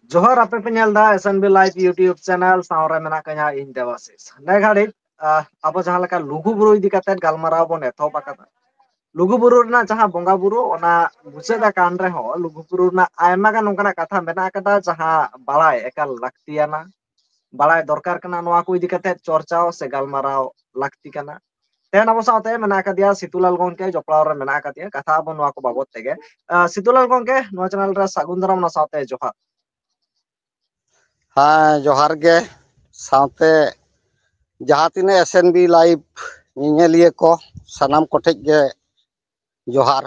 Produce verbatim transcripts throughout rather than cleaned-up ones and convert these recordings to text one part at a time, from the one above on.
ᱡᱚᱦᱟᱨ, ᱟᱯᱮ ᱯᱮ ᱧᱮᱞ ᱮᱫᱟ S N B Live YouTube channel, ᱥᱟᱶ ᱨᱮ ᱢᱮᱱᱟᱜ ᱠᱟᱹᱧᱟ ᱤᱧ ᱫᱮᱵᱟᱥᱤᱥ᱾ ᱱᱮ ᱜᱷᱟᱹᱲᱤᱡ, ᱟᱦ, ᱟᱵᱚ ᱡᱟᱦᱟᱸ ᱞᱮᱠᱟ ᱞᱩᱜᱩ ᱵᱩᱨᱩ ᱤᱫᱤ ᱠᱟᱛᱮ ᱜᱟᱞᱢᱟᱨᱟᱣ ᱵᱚᱱ ᱮᱛᱚᱦᱚᱵ ᱟᱠᱟᱫᱟ, ᱞᱩᱜᱩ ᱵᱩᱨᱩ ᱨᱮᱱᱟᱜ ᱡᱟᱦᱟᱸ ᱵᱚᱸᱜᱟ ᱵᱩᱨᱩ, ᱚᱱᱟ ᱢᱩᱪᱟᱹᱫ ᱟᱠᱟᱱ ᱨᱮᱦᱚᱸ ᱞᱩᱜᱩ ᱵᱩᱨᱩ ᱨᱮᱱᱟᱜ ᱟᱭᱢᱟ ᱜᱟᱱ ᱚᱱᱠᱟᱱᱟᱜ ᱠᱟᱛᱷᱟ ᱢᱮᱱᱟᱜ ᱟᱠᱟᱫᱟ, ᱡᱟᱦᱟᱸ ᱵᱟᱲᱟᱭ ᱮᱠᱟᱞ ᱞᱟᱹᱠᱛᱤᱭᱟᱱᱟ, ᱵᱟᱲᱟᱭ ᱫᱚᱨᱠᱟᱨ ᱠᱟᱱᱟ᱾ ᱱᱚᱣᱟ ᱠᱚ ᱤᱫᱤ ᱠᱟᱛᱮ ᱪᱚᱨᱪᱟᱣ ᱥᱮ ᱜᱟᱞᱢᱟᱨᱟᱣ ᱞᱟᱹᱠᱛᱤ ᱠᱟᱱᱟ᱾ ᱛᱮᱦᱮᱧ ᱟᱵᱚ ᱥᱟᱶᱛᱮ ᱢᱮᱱᱟᱜ ᱟᱠᱟᱫᱮᱭᱟ ᱥᱤᱛᱩᱞᱟᱞ ᱜᱚᱝᱠᱮ, ᱡᱚᱯᱲᱟᱣ ᱨᱮ ᱢᱮᱱᱟᱜ ᱟᱠᱟᱫᱮᱭᱟ, ᱠᱟᱛᱷᱟ ᱟᱵᱚ ᱱᱚᱣᱟ ᱠᱚ ᱵᱟᱵᱚᱛ ᱛᱮᱜᱮ᱾ ᱟᱦ, ᱥᱤᱛᱩᱞᱟᱞ ᱜᱚᱝᱠᱮ, ᱱᱚᱣᱟ channel ᱨᱮ ᱥᱟᱹᱜᱩᱱ ᱫᱟᱨᱟᱢ, ᱚᱱᱟ ᱥᱟᱶᱛᱮ ᱡᱚᱦᱟᱨ᱾ ᱦᱮᱸ, ᱡᱚᱦᱟᱨ ᱜᱮ᱾ ᱥᱟᱶᱛᱮ ᱡᱟᱦᱟᱸ ᱛᱤᱱᱟᱹᱜ S N B Live ᱧᱮᱧᱮᱞᱤᱭᱟᱹ ᱠᱚ, ᱥᱟᱱᱟᱢ ᱠᱚᱴᱷᱮᱡ ᱜᱮ ᱡᱚᱦᱟᱨ᱾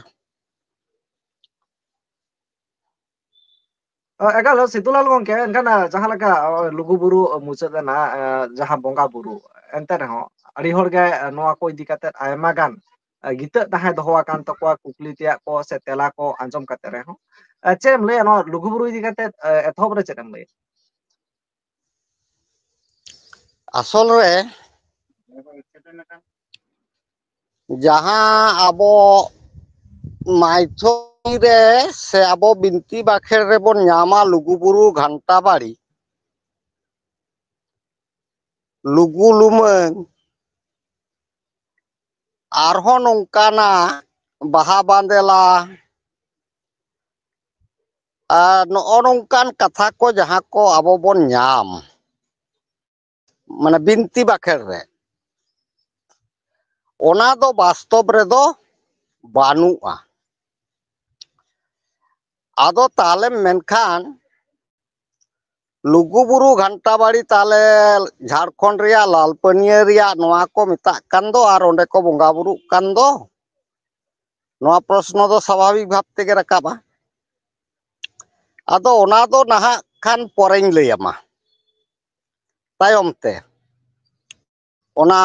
ᱟᱦ, ᱮᱠᱟᱞ, ᱥᱤᱛᱩᱞᱟᱞ ᱜᱚᱝᱠᱮ, ᱮᱱᱠᱷᱟᱱ, ᱟᱦ, ᱡᱟᱦᱟᱸ ᱞᱮᱠᱟ, ᱟᱦ, ᱞᱩᱜᱩ ᱵᱩᱨᱩ ᱢᱩᱪᱟᱹᱫ ᱮᱱᱟ, ᱟᱦ, ᱡᱟᱦᱟᱸ ᱵᱚᱸᱜᱟ ᱵᱩᱨᱩ, ᱮᱱᱛᱮ ᱨᱮᱦᱚᱸ ᱟᱹᱰᱤ ᱦᱚᱲ ᱜᱮ, ᱟᱦ, ᱱᱚᱣᱟ ᱠᱚ ᱤᱫᱤ ᱠᱟᱛᱮ ᱟᱭᱢᱟ ᱜᱟᱱ, ᱟᱦ, ᱜᱤᱛᱟᱹᱜ ᱛᱟᱦᱮᱸ ᱫᱚᱦᱚ ᱟᱠᱟᱱ ᱛᱟᱠᱚᱣᱟ, ᱠᱩᱠᱞᱤ ᱛᱮᱭᱟᱜ ᱠᱚ ᱥᱮ ᱛᱮᱞᱟ ᱠᱚ ᱟᱸᱡᱚᱢ ᱠᱟᱛᱮ ᱨᱮᱦᱚᱸ᱾ ᱟᱦ, ᱪᱮᱫ ᱮᱢ ᱞᱟᱹᱭᱟ ᱱᱚᱣᱟ ᱞᱩᱜᱩ ᱵᱩᱨᱩ ᱤᱫᱤ ᱠᱟᱛᱮ, ᱟᱦ, ᱮᱛᱚᱦᱚᱵ ᱨᱮ ᱪᱮᱫ ᱮᱢ ᱞᱟᱹᱭᱟ? ᱟᱥᱚᱞ ᱨᱮ ᱡᱟᱦᱟᱸ ᱟᱵᱚ ᱢᱟᱭᱛᱷᱚᱱ ᱨᱮ ᱥᱮ ᱟᱵᱚ ᱵᱤᱱᱛᱤ ᱵᱟᱠᱷᱮᱲ ᱨᱮᱵᱚᱱ ᱧᱟᱢᱟ ᱞᱩᱜᱩ ᱵᱩᱨᱩ ᱜᱷᱟᱱᱴᱟ ᱵᱟᱲᱤ, ᱞᱩᱜᱩ ᱞᱩᱢᱟᱹᱝ, ᱟᱨᱦᱚᱸ ᱱᱚᱝᱠᱟᱱᱟᱜ ᱵᱟᱦᱟ ᱵᱟᱸᱫᱮᱞᱟ, ᱟᱨ ᱱᱚᱜᱼᱚ ᱱᱚᱝᱠᱟᱱ ᱠᱟᱛᱷᱟ ᱠᱚ ᱡᱟᱦᱟᱸ ᱠᱚ ᱟᱵᱚ ᱵᱚᱱ ᱧᱟᱢ, ᱢᱟᱱᱮ ᱵᱤᱱᱛᱤ ᱵᱟᱠᱷᱮᱲ ᱨᱮ, ᱚᱱᱟ ᱫᱚ ᱵᱟᱥᱛᱚᱵ ᱨᱮᱫᱚ ᱵᱟᱹᱱᱩᱜᱼᱟ᱾ ᱟᱫᱚ ᱛᱟᱦᱞᱮ ᱢᱮᱱᱠᱷᱟᱱ ᱞᱩᱜᱩ ᱵᱩᱨᱩ ᱜᱷᱟᱱᱴᱟ ᱵᱟᱲᱤ ᱛᱟᱦᱞᱮ ᱡᱷᱟᱲᱠᱷᱚᱸᱰ ᱨᱮᱭᱟᱜ ᱞᱟᱞᱯᱟᱹᱱᱤᱭᱟᱹ ᱨᱮᱭᱟᱜ ᱱᱚᱣᱟ ᱠᱚ ᱢᱮᱛᱟᱜ ᱠᱟᱱ ᱫᱚ ᱟᱨ ᱚᱸᱰᱮ ᱠᱚ ᱵᱚᱸᱜᱟ ᱵᱩᱨᱩᱜ ᱠᱟᱱ ᱫᱚ, ᱱᱚᱣᱟ ᱯᱨᱚᱥᱱᱚ ᱫᱚ ᱥᱟᱵᱷᱟᱵᱤᱠ ᱵᱷᱟᱵ ᱛᱮᱜᱮ ᱨᱟᱠᱟᱵᱼᱟ᱾ ᱟᱫᱚ ᱚᱱᱟ ᱫᱚ ᱱᱟᱦᱟᱜ ᱠᱷᱟᱱ ᱯᱚᱨᱮᱧ ᱞᱟᱹᱭ ᱟᱢᱟ ᱛᱟᱭᱚᱢ ᱛᱮ᱾ ᱚᱱᱟ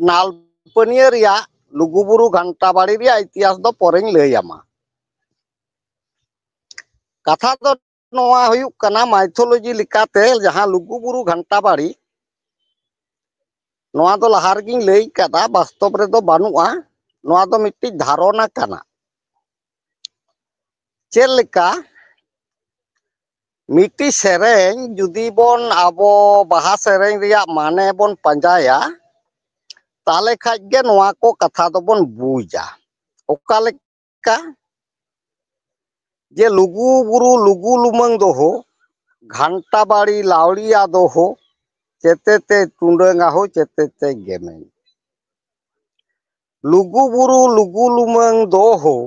ᱞᱟᱞᱯᱟᱹᱱᱤᱭᱟᱹ ᱨᱮᱭᱟᱜ ᱞᱩᱜᱩ ᱵᱩᱨᱩ ᱜᱷᱟᱱᱴᱟ ᱵᱟᱲᱤ ᱨᱮᱭᱟᱜ ᱤᱛᱤᱦᱟᱥ ᱫᱚ ᱯᱚᱨᱮᱧ ᱞᱟᱹᱭ ᱟᱢᱟ᱾ ᱠᱟᱛᱷᱟ ᱫᱚ ᱱᱚᱣᱟ ᱦᱩᱭᱩᱜ ᱠᱟᱱᱟ, ᱢᱟᱭᱛᱷᱳᱞᱚᱡᱤ ᱞᱮᱠᱟᱛᱮ ᱡᱟᱦᱟᱸ ᱞᱩᱜᱩ ᱵᱩᱨᱩ ᱜᱷᱟᱱᱴᱟ ᱵᱟᱲᱤ, ᱱᱚᱣᱟ ᱫᱚ ᱞᱟᱦᱟ ᱨᱮᱜᱤᱧ ᱞᱟᱹᱭ ᱠᱟᱫᱟ, ᱵᱟᱥᱛᱚᱵ ᱨᱮᱫᱚ ᱵᱟᱹᱱᱩᱜᱼᱟ᱾ ᱱᱚᱣᱟ ᱫᱚ ᱢᱤᱫᱴᱤᱡ ᱫᱷᱟᱨᱚᱱᱟ ᱠᱟᱱᱟ᱾ ᱪᱮᱫ ᱞᱮᱠᱟ ᱢᱤᱫᱴᱤᱡ ᱥᱮᱨᱮᱧ ᱡᱩᱫᱤ ᱵᱚᱱ ᱟᱵᱚ ᱵᱟᱦᱟ ᱥᱮᱨᱮᱧ ᱨᱮᱭᱟᱜ ᱢᱟᱱᱮ ᱵᱚᱱ ᱯᱟᱸᱡᱟᱭᱟ, ᱛᱟᱦᱚᱞᱮ ᱠᱷᱟᱡ ᱜᱮ ᱱᱚᱣᱟ ᱠᱚ ᱠᱟᱛᱷᱟ ᱫᱚᱵᱚᱱ ᱵᱩᱡᱟ᱾ ᱚᱠᱟ ᱞᱮᱠᱟ? ᱡᱮ ᱞᱩᱜᱩ ᱵᱩᱨᱩ ᱞᱩᱜᱩ ᱞᱩᱢᱟᱹᱝ ᱫᱚᱦᱳ, ᱜᱷᱟᱱᱴᱟ ᱵᱟᱲᱤ ᱞᱟᱣᱲᱤᱭᱟ ᱫᱚᱦᱳ, ᱪᱮᱛᱮ ᱛᱮ ᱴᱩᱸᱰᱟᱹᱝᱟ ᱦᱳ, ᱪᱮᱛᱮ ᱛᱮ ᱜᱮᱢᱮᱧ᱾ ᱞᱩᱜᱩ ᱵᱩᱨᱩ ᱞᱩᱜᱩ ᱞᱩᱢᱟᱹᱝ ᱫᱚᱦᱳ,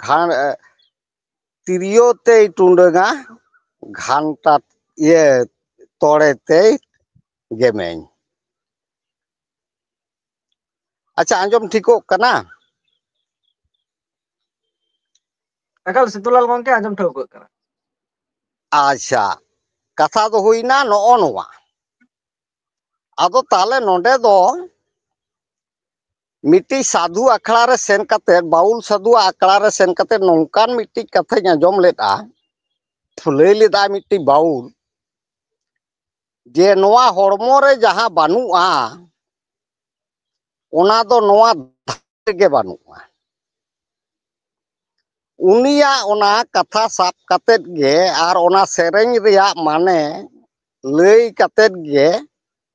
ᱜᱷᱟᱱ-, ᱛᱤᱨᱭᱳ ᱛᱮᱭ ᱴᱩᱸᱰᱟᱹᱝᱟ, ᱜᱷᱟᱱᱴᱟ, ᱤᱭᱟᱹ, ᱛᱚᱲᱮ ᱛᱮᱭ ᱜᱮᱢᱮᱧ᱾ ᱟᱪᱪᱷᱟ, ᱟᱸᱡᱚᱢ ᱴᱷᱤᱠᱚᱜ ᱠᱟᱱᱟ? ᱮᱠᱟᱞ ᱥᱤᱛᱩᱞᱟᱞ ᱜᱚᱢᱠᱮ, ᱟᱸᱡᱚᱢ ᱴᱷᱟᱹᱣᱠᱟᱹᱜ ᱠᱟᱱᱟ᱾ ᱟᱪᱪᱷᱟ, ᱠᱟᱛᱷᱟ ᱫᱚ ᱦᱩᱭᱱᱟ ᱱᱚᱜᱼᱚ ᱱᱚᱣᱟ᱾ ᱟᱫᱚ ᱛᱟᱦᱞᱮ ᱱᱚᱰᱮ ᱫᱚ ᱢᱤᱫᱴᱤᱡ ᱥᱟᱫᱷᱩ ᱟᱠᱷᱲᱟ ᱨᱮ ᱥᱮᱱ ᱠᱟᱛᱮ, ᱵᱟᱣᱩᱞ ᱥᱟᱫᱷᱩᱣᱟᱜ ᱟᱠᱷᱲᱟ ᱨᱮ ᱥᱮᱱ ᱠᱟᱛᱮ ᱱᱚᱝᱠᱟᱱ ᱢᱤᱫᱴᱤᱡ ᱠᱟᱛᱷᱟᱧ ᱟᱸᱡᱚᱢ ᱞᱮᱫᱼᱟ, ᱞᱟᱹᱭ ᱞᱮᱫᱟᱭ ᱢᱤᱫᱴᱤᱡ ᱵᱟᱣᱩᱞ, ᱡᱮ ᱱᱚᱣᱟ ᱦᱚᱲᱢᱚ ᱨᱮ ᱡᱟᱦᱟᱸ ᱵᱟᱹᱱᱩᱜᱼᱟ, ᱚᱱᱟ ᱫᱚ ᱱᱚᱣᱟ ᱫᱷᱟᱹᱨᱛᱤ ᱨᱮᱜᱮ ᱵᱟᱹᱱᱩᱜᱼᱟ᱾ ᱩᱱᱤᱭᱟᱜ ᱚᱱᱟ ᱠᱟᱛᱷᱟ ᱥᱟᱵ ᱠᱟᱛᱮᱫ ᱜᱮ ᱟᱨ ᱚᱱᱟ ᱥᱮᱨᱮᱧ ᱨᱮᱭᱟᱜ ᱢᱟᱱᱮ ᱞᱟᱹᱭ ᱠᱟᱛᱮᱫ ᱜᱮ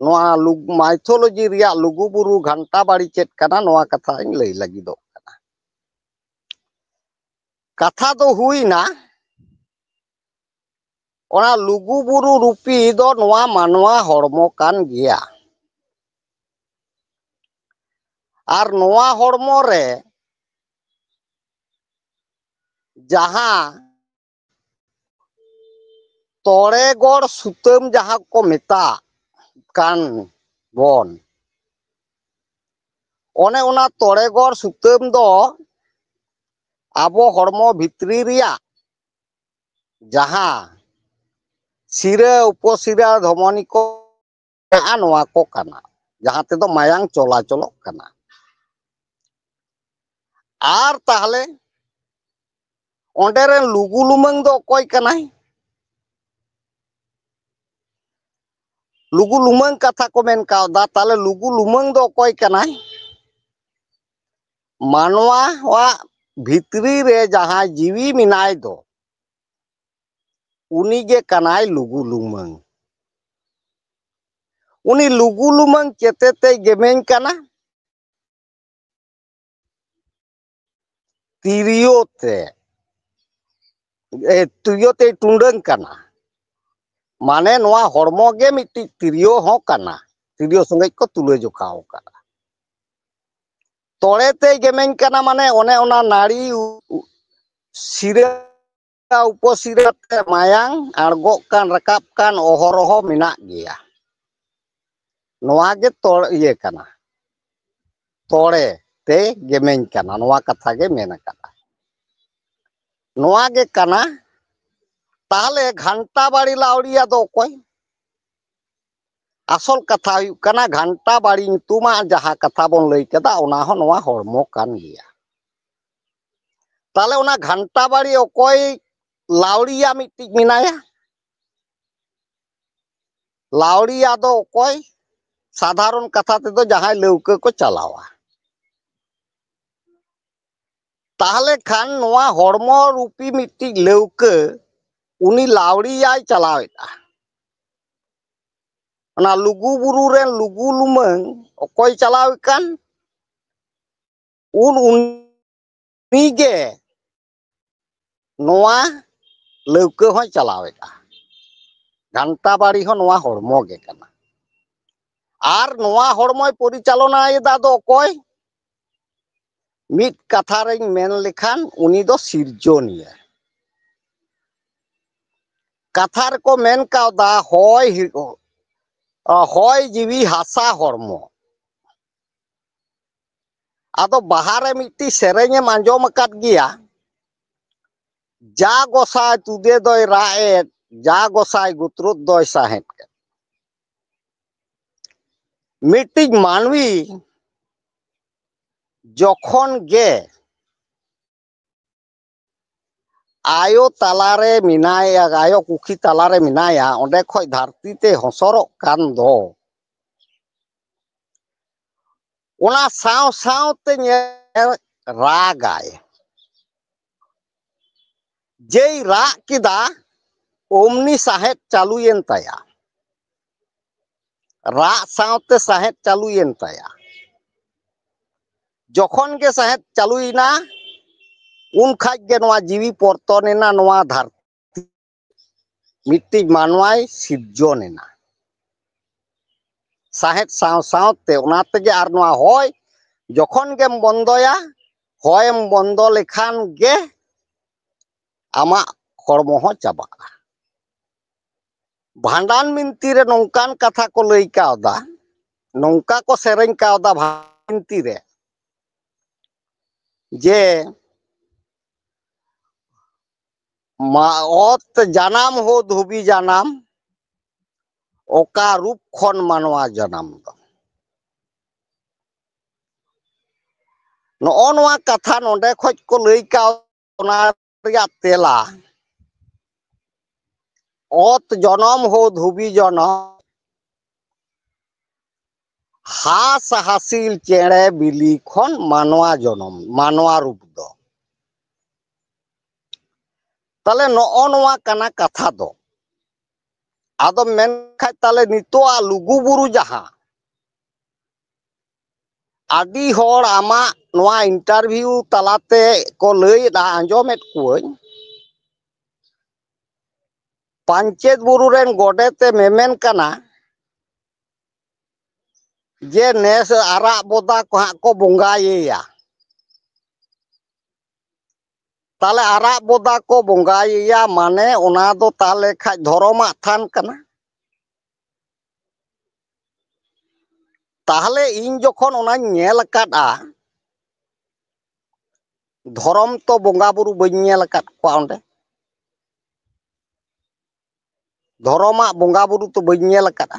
ᱱᱚᱣᱟ ᱞᱩᱜ-, mythology ᱨᱮᱭᱟᱜ ᱞᱩᱜᱩᱵᱩᱨᱩ ᱜᱷᱟᱱᱴᱟ ᱵᱟᱲᱤ ᱪᱮᱫ ᱠᱟᱱᱟ, ᱱᱚᱣᱟ ᱠᱟᱛᱷᱟᱧ ᱞᱟᱹᱭ ᱞᱟᱹᱜᱤᱫᱚᱜ ᱠᱟᱱᱟ᱾ ᱠᱟᱛᱷᱟ ᱫᱚ ᱦᱩᱭᱱᱟ, ᱚᱱᱟ ᱞᱩᱜᱩᱵᱩᱨᱩ ᱨᱩᱯᱤ ᱫᱚ ᱱᱚᱣᱟ ᱢᱟᱱᱣᱟ ᱦᱚᱲᱢᱚ ᱠᱟᱱ ᱜᱮᱭᱟ᱾ ᱟᱨ ᱱᱚᱣᱟ ᱦᱚᱲᱢᱚ ᱨᱮ ᱡᱟᱦᱟᱸ ᱛᱚᱲᱮ ᱜᱚᱲ ᱥᱩᱛᱟᱹᱢ ᱡᱟᱦᱟᱸ ᱠᱚ ᱢᱮᱛᱟᱜ ᱠᱟᱱ ᱵᱚᱱ, ᱚᱱᱮ ᱚᱱᱟ ᱛᱚᱲᱮ ᱜᱚᱲ ᱥᱩᱛᱟᱹᱢ ᱫᱚ ᱟᱵᱚ ᱦᱚᱲᱢᱚ ᱵᱷᱤᱛᱨᱤ ᱨᱮᱭᱟᱜ ᱡᱟᱦᱟᱸ ᱥᱤᱨᱟᱹ, ᱩᱯᱚᱥᱤᱨᱟᱹ, ᱫᱷᱚᱢᱚᱱᱤ ᱠᱚ ᱢᱮᱱᱟᱜᱼᱟ, ᱱᱚᱣᱟ ᱠᱚ ᱠᱟᱱᱟ, ᱡᱟᱦᱟᱸ ᱛᱮᱫᱚ ᱢᱟᱭᱟᱝ ᱪᱚᱞᱟᱪᱚᱞᱚᱜ ᱠᱟᱱᱟ᱾ ᱟᱨ ᱛᱟᱦᱞᱮ ᱚᱸᱰᱮ ᱨᱮᱱ ᱞᱩᱜᱩ ᱞᱩᱢᱟᱹᱝ ᱫᱚ ᱚᱠᱚᱭ ᱠᱟᱱᱟᱭ? ᱞᱩᱜᱩ ᱞᱩᱢᱟᱹᱝ ᱠᱟᱛᱷᱟ ᱠᱚ ᱢᱮᱱ ᱠᱟᱣᱫᱟ, ᱛᱟᱦᱞᱮ ᱞᱩᱜᱩ ᱞᱩᱢᱟᱹᱝ ᱫᱚ ᱚᱠᱚᱭ ᱠᱟᱱᱟᱭ? ᱢᱟᱱᱣᱟᱣᱟᱜ ᱵᱷᱤᱛᱨᱤ ᱨᱮ ᱡᱟᱦᱟᱸᱭ ᱡᱤᱣᱤ ᱢᱮᱱᱟᱭ ᱫᱚ, ᱩᱱᱤ ᱜᱮ ᱠᱟᱱᱟᱭ ᱞᱩᱜᱩ ᱞᱩᱢᱟᱹᱝ᱾ ᱩᱱᱤ ᱞᱩᱜᱩ ᱞᱩᱢᱟᱹᱝ ᱪᱮᱛᱮ ᱛᱮᱭ ᱜᱮᱢᱮᱧ ᱠᱟᱱᱟ, ᱛᱤᱨᱭᱳ ᱛᱮ, ᱮ, ᱛᱤᱨᱭᱳ ᱛᱮᱭ ᱴᱩᱸᱰᱟᱹᱝ ᱠᱟᱱᱟ᱾ ᱢᱟᱱᱮ ᱱᱚᱣᱟ ᱦᱚᱲᱢᱚ ᱜᱮ ᱢᱤᱫᱴᱤᱡ ᱛᱤᱨᱭᱳ ᱦᱚᱸ ᱠᱟᱱᱟ, ᱛᱤᱨᱭᱳ ᱥᱚᱸᱜᱮ ᱠᱚ ᱛᱩᱞᱟᱹ ᱡᱚᱠᱷᱟ ᱟᱠᱟᱫᱼᱟ᱾ ᱛᱚᱲᱮ ᱛᱮᱭ ᱜᱮᱢᱮᱧ ᱠᱟᱱᱟ, ᱢᱟᱱᱮ ᱚᱱᱮ ᱚᱱᱟ ᱱᱟᱹᱲᱤ ᱩ-, ᱩ-, ᱥᱤᱨᱟᱹ ᱩᱯᱚᱥᱤᱨᱟᱹ ᱛᱮ ᱢᱟᱭᱟᱝ ᱟᱬᱜᱚᱜ ᱠᱟᱱ, ᱨᱟᱠᱟᱵ ᱠᱟᱱ ᱚᱦᱚᱨᱚᱦᱚ ᱢᱮᱱᱟᱜ ᱜᱮᱭᱟ᱾ ᱱᱚᱣᱟ ᱜᱮ ᱛᱚᱲ-, ᱤᱭᱟᱹ ᱠᱟᱱᱟ, ᱛᱚᱲᱮ ᱛᱮ ᱜᱮᱢᱮᱧ ᱠᱟᱱᱟ, ᱱᱚᱣᱟ ᱠᱟᱛᱷᱟ ᱜᱮ ᱢᱮᱱ ᱟᱠᱟᱫᱼᱟ᱾ ᱱᱚᱣᱟ ᱜᱮ ᱠᱟᱱᱟ᱾ ᱛᱟᱦᱞᱮ ᱜᱷᱟᱱᱴᱟ ᱵᱟᱲᱤ ᱞᱟᱣᱲᱤᱭᱟ ᱫᱚ ᱚᱠᱚᱭ? ᱟᱥᱚᱞ ᱠᱟᱛᱷᱟ ᱦᱩᱭᱩᱜ ᱠᱟᱱᱟ, ᱜᱷᱟᱱᱴᱟ ᱵᱟᱲᱤ ᱧᱩᱛᱩᱢᱟᱜ ᱡᱟᱦᱟᱸ ᱠᱟᱛᱷᱟ ᱵᱚᱱ ᱞᱟᱹᱭ ᱠᱮᱫᱟ, ᱚᱱᱟ ᱦᱚᱸ ᱱᱚᱣᱟ ᱦᱚᱲᱢᱚ ᱠᱟᱱ ᱜᱮᱭᱟ᱾ ᱛᱟᱦᱞᱮ ᱚᱱᱟ ᱜᱷᱟᱱᱴᱟ ᱵᱟᱲᱤ ᱚᱠᱚᱭ ᱞᱟᱣᱲᱤᱭᱟ ᱢᱤᱫᱴᱤᱡ ᱢᱮᱱᱟᱭᱟ? ᱞᱟᱣᱲᱤᱭᱟ ᱫᱚ ᱚᱠᱚᱭ? ᱥᱟᱫᱷᱟᱨᱚᱱ ᱠᱟᱛᱷᱟ ᱛᱮᱫᱚ ᱡᱟᱦᱟᱸᱭ ᱞᱟᱹᱣᱠᱟᱹ ᱠᱚ ᱪᱟᱞᱟᱣᱟ᱾ ᱛᱟᱦᱞᱮ ᱠᱷᱟᱱ ᱱᱚᱣᱟ ᱦᱚᱲᱢᱚ ᱨᱩᱯᱤ ᱢᱤᱫᱴᱤᱡ ᱞᱟᱹᱣᱠᱟᱹ ᱩᱱᱤ ᱞᱟᱣᱲᱤᱭᱟᱭ ᱪᱟᱞᱟᱣᱮᱫᱼᱟ᱾ ᱚᱱᱟ ᱞᱩᱜᱩ ᱵᱩᱨᱩ ᱨᱮᱱ ᱞᱩᱜᱩ ᱞᱩᱢᱟᱹᱝ ᱚᱠᱚᱭ ᱪᱟᱞᱟᱣᱮᱫ ᱠᱟᱱ? ᱩᱱ ᱩᱱᱤᱜᱮ ᱱᱚᱣᱟ ᱞᱟᱹᱣᱠᱟᱹ ᱦᱚᱸᱭ ᱪᱟᱞᱟᱣᱮᱫᱼᱟ᱾ ᱜᱷᱟᱱᱴᱟ ᱵᱟᱲᱤ ᱦᱚᱸ ᱱᱚᱣᱟ ᱦᱚᱲᱢᱚ ᱜᱮ ᱠᱟᱱᱟ᱾ ᱟᱨ ᱱᱚᱣᱟ ᱦᱚᱲᱢᱚᱭ ᱯᱚᱨᱤᱪᱟᱞᱚᱱᱟᱭᱮᱫᱟ ᱫᱚ ᱚᱠᱚᱭ? ᱢᱤᱫ ᱠᱟᱛᱷᱟ ᱨᱮᱧ ᱢᱮᱱ ᱞᱮᱠᱷᱟᱱ, ᱩᱱᱤ ᱫᱚ ᱥᱤᱨᱡᱚᱱᱤᱭᱟᱹ᱾ ᱠᱟᱛᱷᱟ ᱨᱮᱠᱚ ᱢᱮᱱ ᱠᱟᱣᱫᱟ, ᱦᱚᱭ ᱦᱤ-, ᱦᱚᱭ ᱡᱤᱣᱤ ᱦᱟᱥᱟ ᱦᱚᱲᱢᱚ᱾ ᱟᱫᱚ ᱵᱟᱦᱟ ᱨᱮ ᱢᱤᱫᱴᱤᱡ ᱥᱮᱨᱮᱧ ᱮᱢ ᱟᱸᱡᱚᱢ ᱟᱠᱟᱫ ᱜᱮᱭᱟ, "ᱡᱟ ᱜᱚᱸᱥᱟᱭ ᱛᱩᱫᱮ ᱫᱚᱭ ᱨᱟᱜ ᱮᱫ, ᱡᱟ ᱜᱚᱸᱥᱟᱭ ᱜᱩᱛᱨᱩᱫ ᱫᱚᱭ ᱥᱟᱦᱮᱫ ᱠᱮᱫ᱾" ᱢᱤᱫᱴᱤᱡ ᱢᱟᱹᱱᱢᱤ ᱡᱚᱠᱷᱚᱱ ᱜᱮ ᱟᱭᱳ ᱛᱟᱞᱟᱨᱮ ᱢᱮᱱᱟᱭᱟ, ᱟᱭᱳ ᱠᱩᱠᱷᱤ ᱛᱟᱞᱟᱨᱮ ᱢᱮᱱᱟᱭᱟ, ᱚᱸᱰᱮ ᱠᱷᱚᱡ ᱫᱷᱟᱹᱨᱛᱤ ᱛᱮ ᱦᱚᱸᱥᱚᱨᱚᱜ ᱠᱟᱱ ᱫᱚ, ᱚᱱᱟ ᱥᱟᱶ ᱥᱟᱶᱛᱮ ᱧᱮᱞ ᱨᱟᱜᱟᱭ᱾ ᱡᱮᱭ ᱨᱟᱜ ᱠᱮᱫᱟ, ᱚᱢᱱᱤ ᱥᱟᱦᱮᱫ ᱪᱟᱹᱞᱩᱭᱮᱱ ᱛᱟᱭᱟ᱾ ᱨᱟᱜ ᱥᱟᱶᱛᱮ ᱥᱟᱦᱮᱫ ᱪᱟᱹᱞᱩᱭᱮᱱ ᱛᱟᱭᱟ᱾ ᱡᱚᱠᱷᱚᱱ ᱜᱮ ᱥᱟᱦᱮᱫ ᱪᱟᱹᱞᱩᱭᱮᱱᱟ, ᱩᱱ ᱠᱷᱟᱡ ᱜᱮ ᱱᱚᱣᱟ ᱡᱤᱣᱤ ᱯᱚᱨᱛᱚᱱ ᱮᱱᱟ, ᱱᱚᱣᱟ ᱫᱷᱟᱹᱨᱛᱤ ᱢᱤᱫᱴᱤᱡ ᱢᱟᱱᱣᱟᱭ ᱥᱤᱨᱡᱚᱱ ᱮᱱᱟ᱾ ᱥᱟᱦᱮᱫ ᱥᱟᱶ ᱥᱟᱶᱛᱮ, ᱚᱱᱟ ᱛᱮᱜᱮ ᱟᱨ ᱱᱚᱣᱟ ᱦᱚᱭ ᱡᱚᱠᱷᱚᱱ ᱜᱮᱢ ᱵᱚᱱᱫᱚᱭᱟ, ᱦᱚᱭᱮᱢ ᱵᱚᱱᱫᱚ ᱞᱮᱠᱷᱟᱱ ᱜᱮ ᱟᱢᱟᱜ ᱦᱚᱲᱢᱚ ᱦᱚᱸ ᱪᱟᱵᱟᱜᱼᱟ᱾ ᱵᱷᱟᱸᱰᱟᱱ ᱵᱤᱱᱛᱤ ᱨᱮ ᱱᱚᱝᱠᱟᱱ ᱠᱟᱛᱷᱟ ᱠᱚ ᱞᱟᱹᱭ ᱠᱟᱣᱫᱟ, ᱱᱚᱝᱠᱟ ᱠᱚ ᱥᱮᱨᱮᱧ ᱠᱟᱣᱫᱟ ᱵᱷᱟᱸᱰᱟᱱ ᱵᱤᱱᱛᱤ ᱨᱮ, ᱡᱮ ᱢᱟ-, ᱚᱛ ᱡᱟᱱᱟᱢ ᱦᱳ ᱫᱷᱩᱵᱤ ᱡᱟᱱᱟᱢ, ᱚᱠᱟ ᱨᱩᱯ ᱠᱷᱚᱱ ᱢᱟᱱᱣᱟ ᱡᱟᱱᱟᱢ ᱫᱚ᱾ ᱱᱚᱜᱼᱚ ᱱᱚᱣᱟ ᱠᱟᱛᱷᱟ ᱱᱚᱰᱮ ᱠᱷᱚᱡ ᱠᱚ ᱞᱟᱹᱭ ᱠᱟᱣ, ᱚᱱᱟ ᱨᱮᱭᱟᱜ ᱛᱮᱞᱟ, ᱚᱛ ᱡᱚᱱᱚᱢ ᱦᱳ ᱫᱷᱩᱵᱤ ᱡᱚᱱᱚᱢ, ᱦᱟᱸᱥ ᱦᱟᱸᱥᱤᱞ ᱪᱮᱬᱮ ᱵᱤᱞᱤ ᱠᱷᱚᱱ ᱢᱟᱱᱣᱟ ᱡᱚᱱᱚᱢ, ᱢᱟᱱᱣᱟ ᱨᱩᱯ ᱫᱚ᱾ ᱛᱟᱦᱞᱮ ᱱᱚᱜᱼᱚ ᱱᱚᱣᱟ ᱠᱟᱱᱟ ᱠᱟᱛᱷᱟ ᱫᱚ᱾ ᱟᱫᱚ ᱢᱮᱱᱠᱷᱟᱡ ᱛᱟᱦᱞᱮ ᱱᱤᱛᱚᱜᱟᱜ ᱞᱩᱜᱩ ᱵᱩᱨᱩ ᱡᱟᱦᱟᱸ, ᱟᱹᱰᱤ ᱦᱚᱲ ᱟᱢᱟᱜ ᱱᱚᱣᱟ interview ᱛᱟᱞᱟᱛᱮ ᱠᱚ ᱞᱟᱹᱭᱮᱫᱟ, ᱟᱸᱡᱚᱢᱮᱫ ᱠᱚᱣᱟᱹᱧ, ᱯᱟᱧᱪᱮᱛ ᱵᱩᱨᱩ ᱨᱮᱱ ᱜᱚᱰᱮᱛ ᱮ ᱢᱮᱢᱮᱱ ᱠᱟᱱᱟ ᱡᱮ ᱱᱮᱥ ᱟᱨᱟᱜ ᱵᱚᱫᱟ ᱠᱚ ᱦᱟᱸᱜ ᱠᱚ ᱵᱚᱸᱜᱟᱭᱮᱭᱟ᱾ ᱛᱟᱦᱞᱮ ᱟᱨᱟᱜ ᱵᱚᱫᱟ ᱠᱚ ᱵᱚᱸᱜᱟᱭᱮᱭᱟ, ᱢᱟᱱᱮ ᱚᱱᱟ ᱫᱚ ᱛᱟᱦᱞᱮ ᱠᱷᱟᱡ ᱫᱷᱚᱨᱚᱢᱟᱜ ᱛᱷᱟᱱ ᱠᱟᱱᱟ᱾ ᱛᱟᱦᱞᱮ ᱤᱧ ᱡᱚᱠᱷᱚᱱ ᱚᱱᱟᱧ ᱧᱮᱞ ᱟᱠᱟᱫᱼᱟ, ᱫᱷᱚᱨᱚᱢ ᱛᱚ ᱵᱚᱸᱜᱟ ᱵᱩᱨᱩ ᱵᱟᱹᱧ ᱧᱮᱞ ᱟᱠᱟᱫ ᱠᱚᱣᱟ ᱚᱸᱰᱮ᱾ ᱫᱷᱚᱨᱚᱢᱟᱜ ᱵᱚᱸᱜᱟ ᱵᱩᱨᱩ ᱛᱚ ᱵᱟᱹᱧ ᱧᱮᱞ ᱟᱠᱟᱫᱼᱟ᱾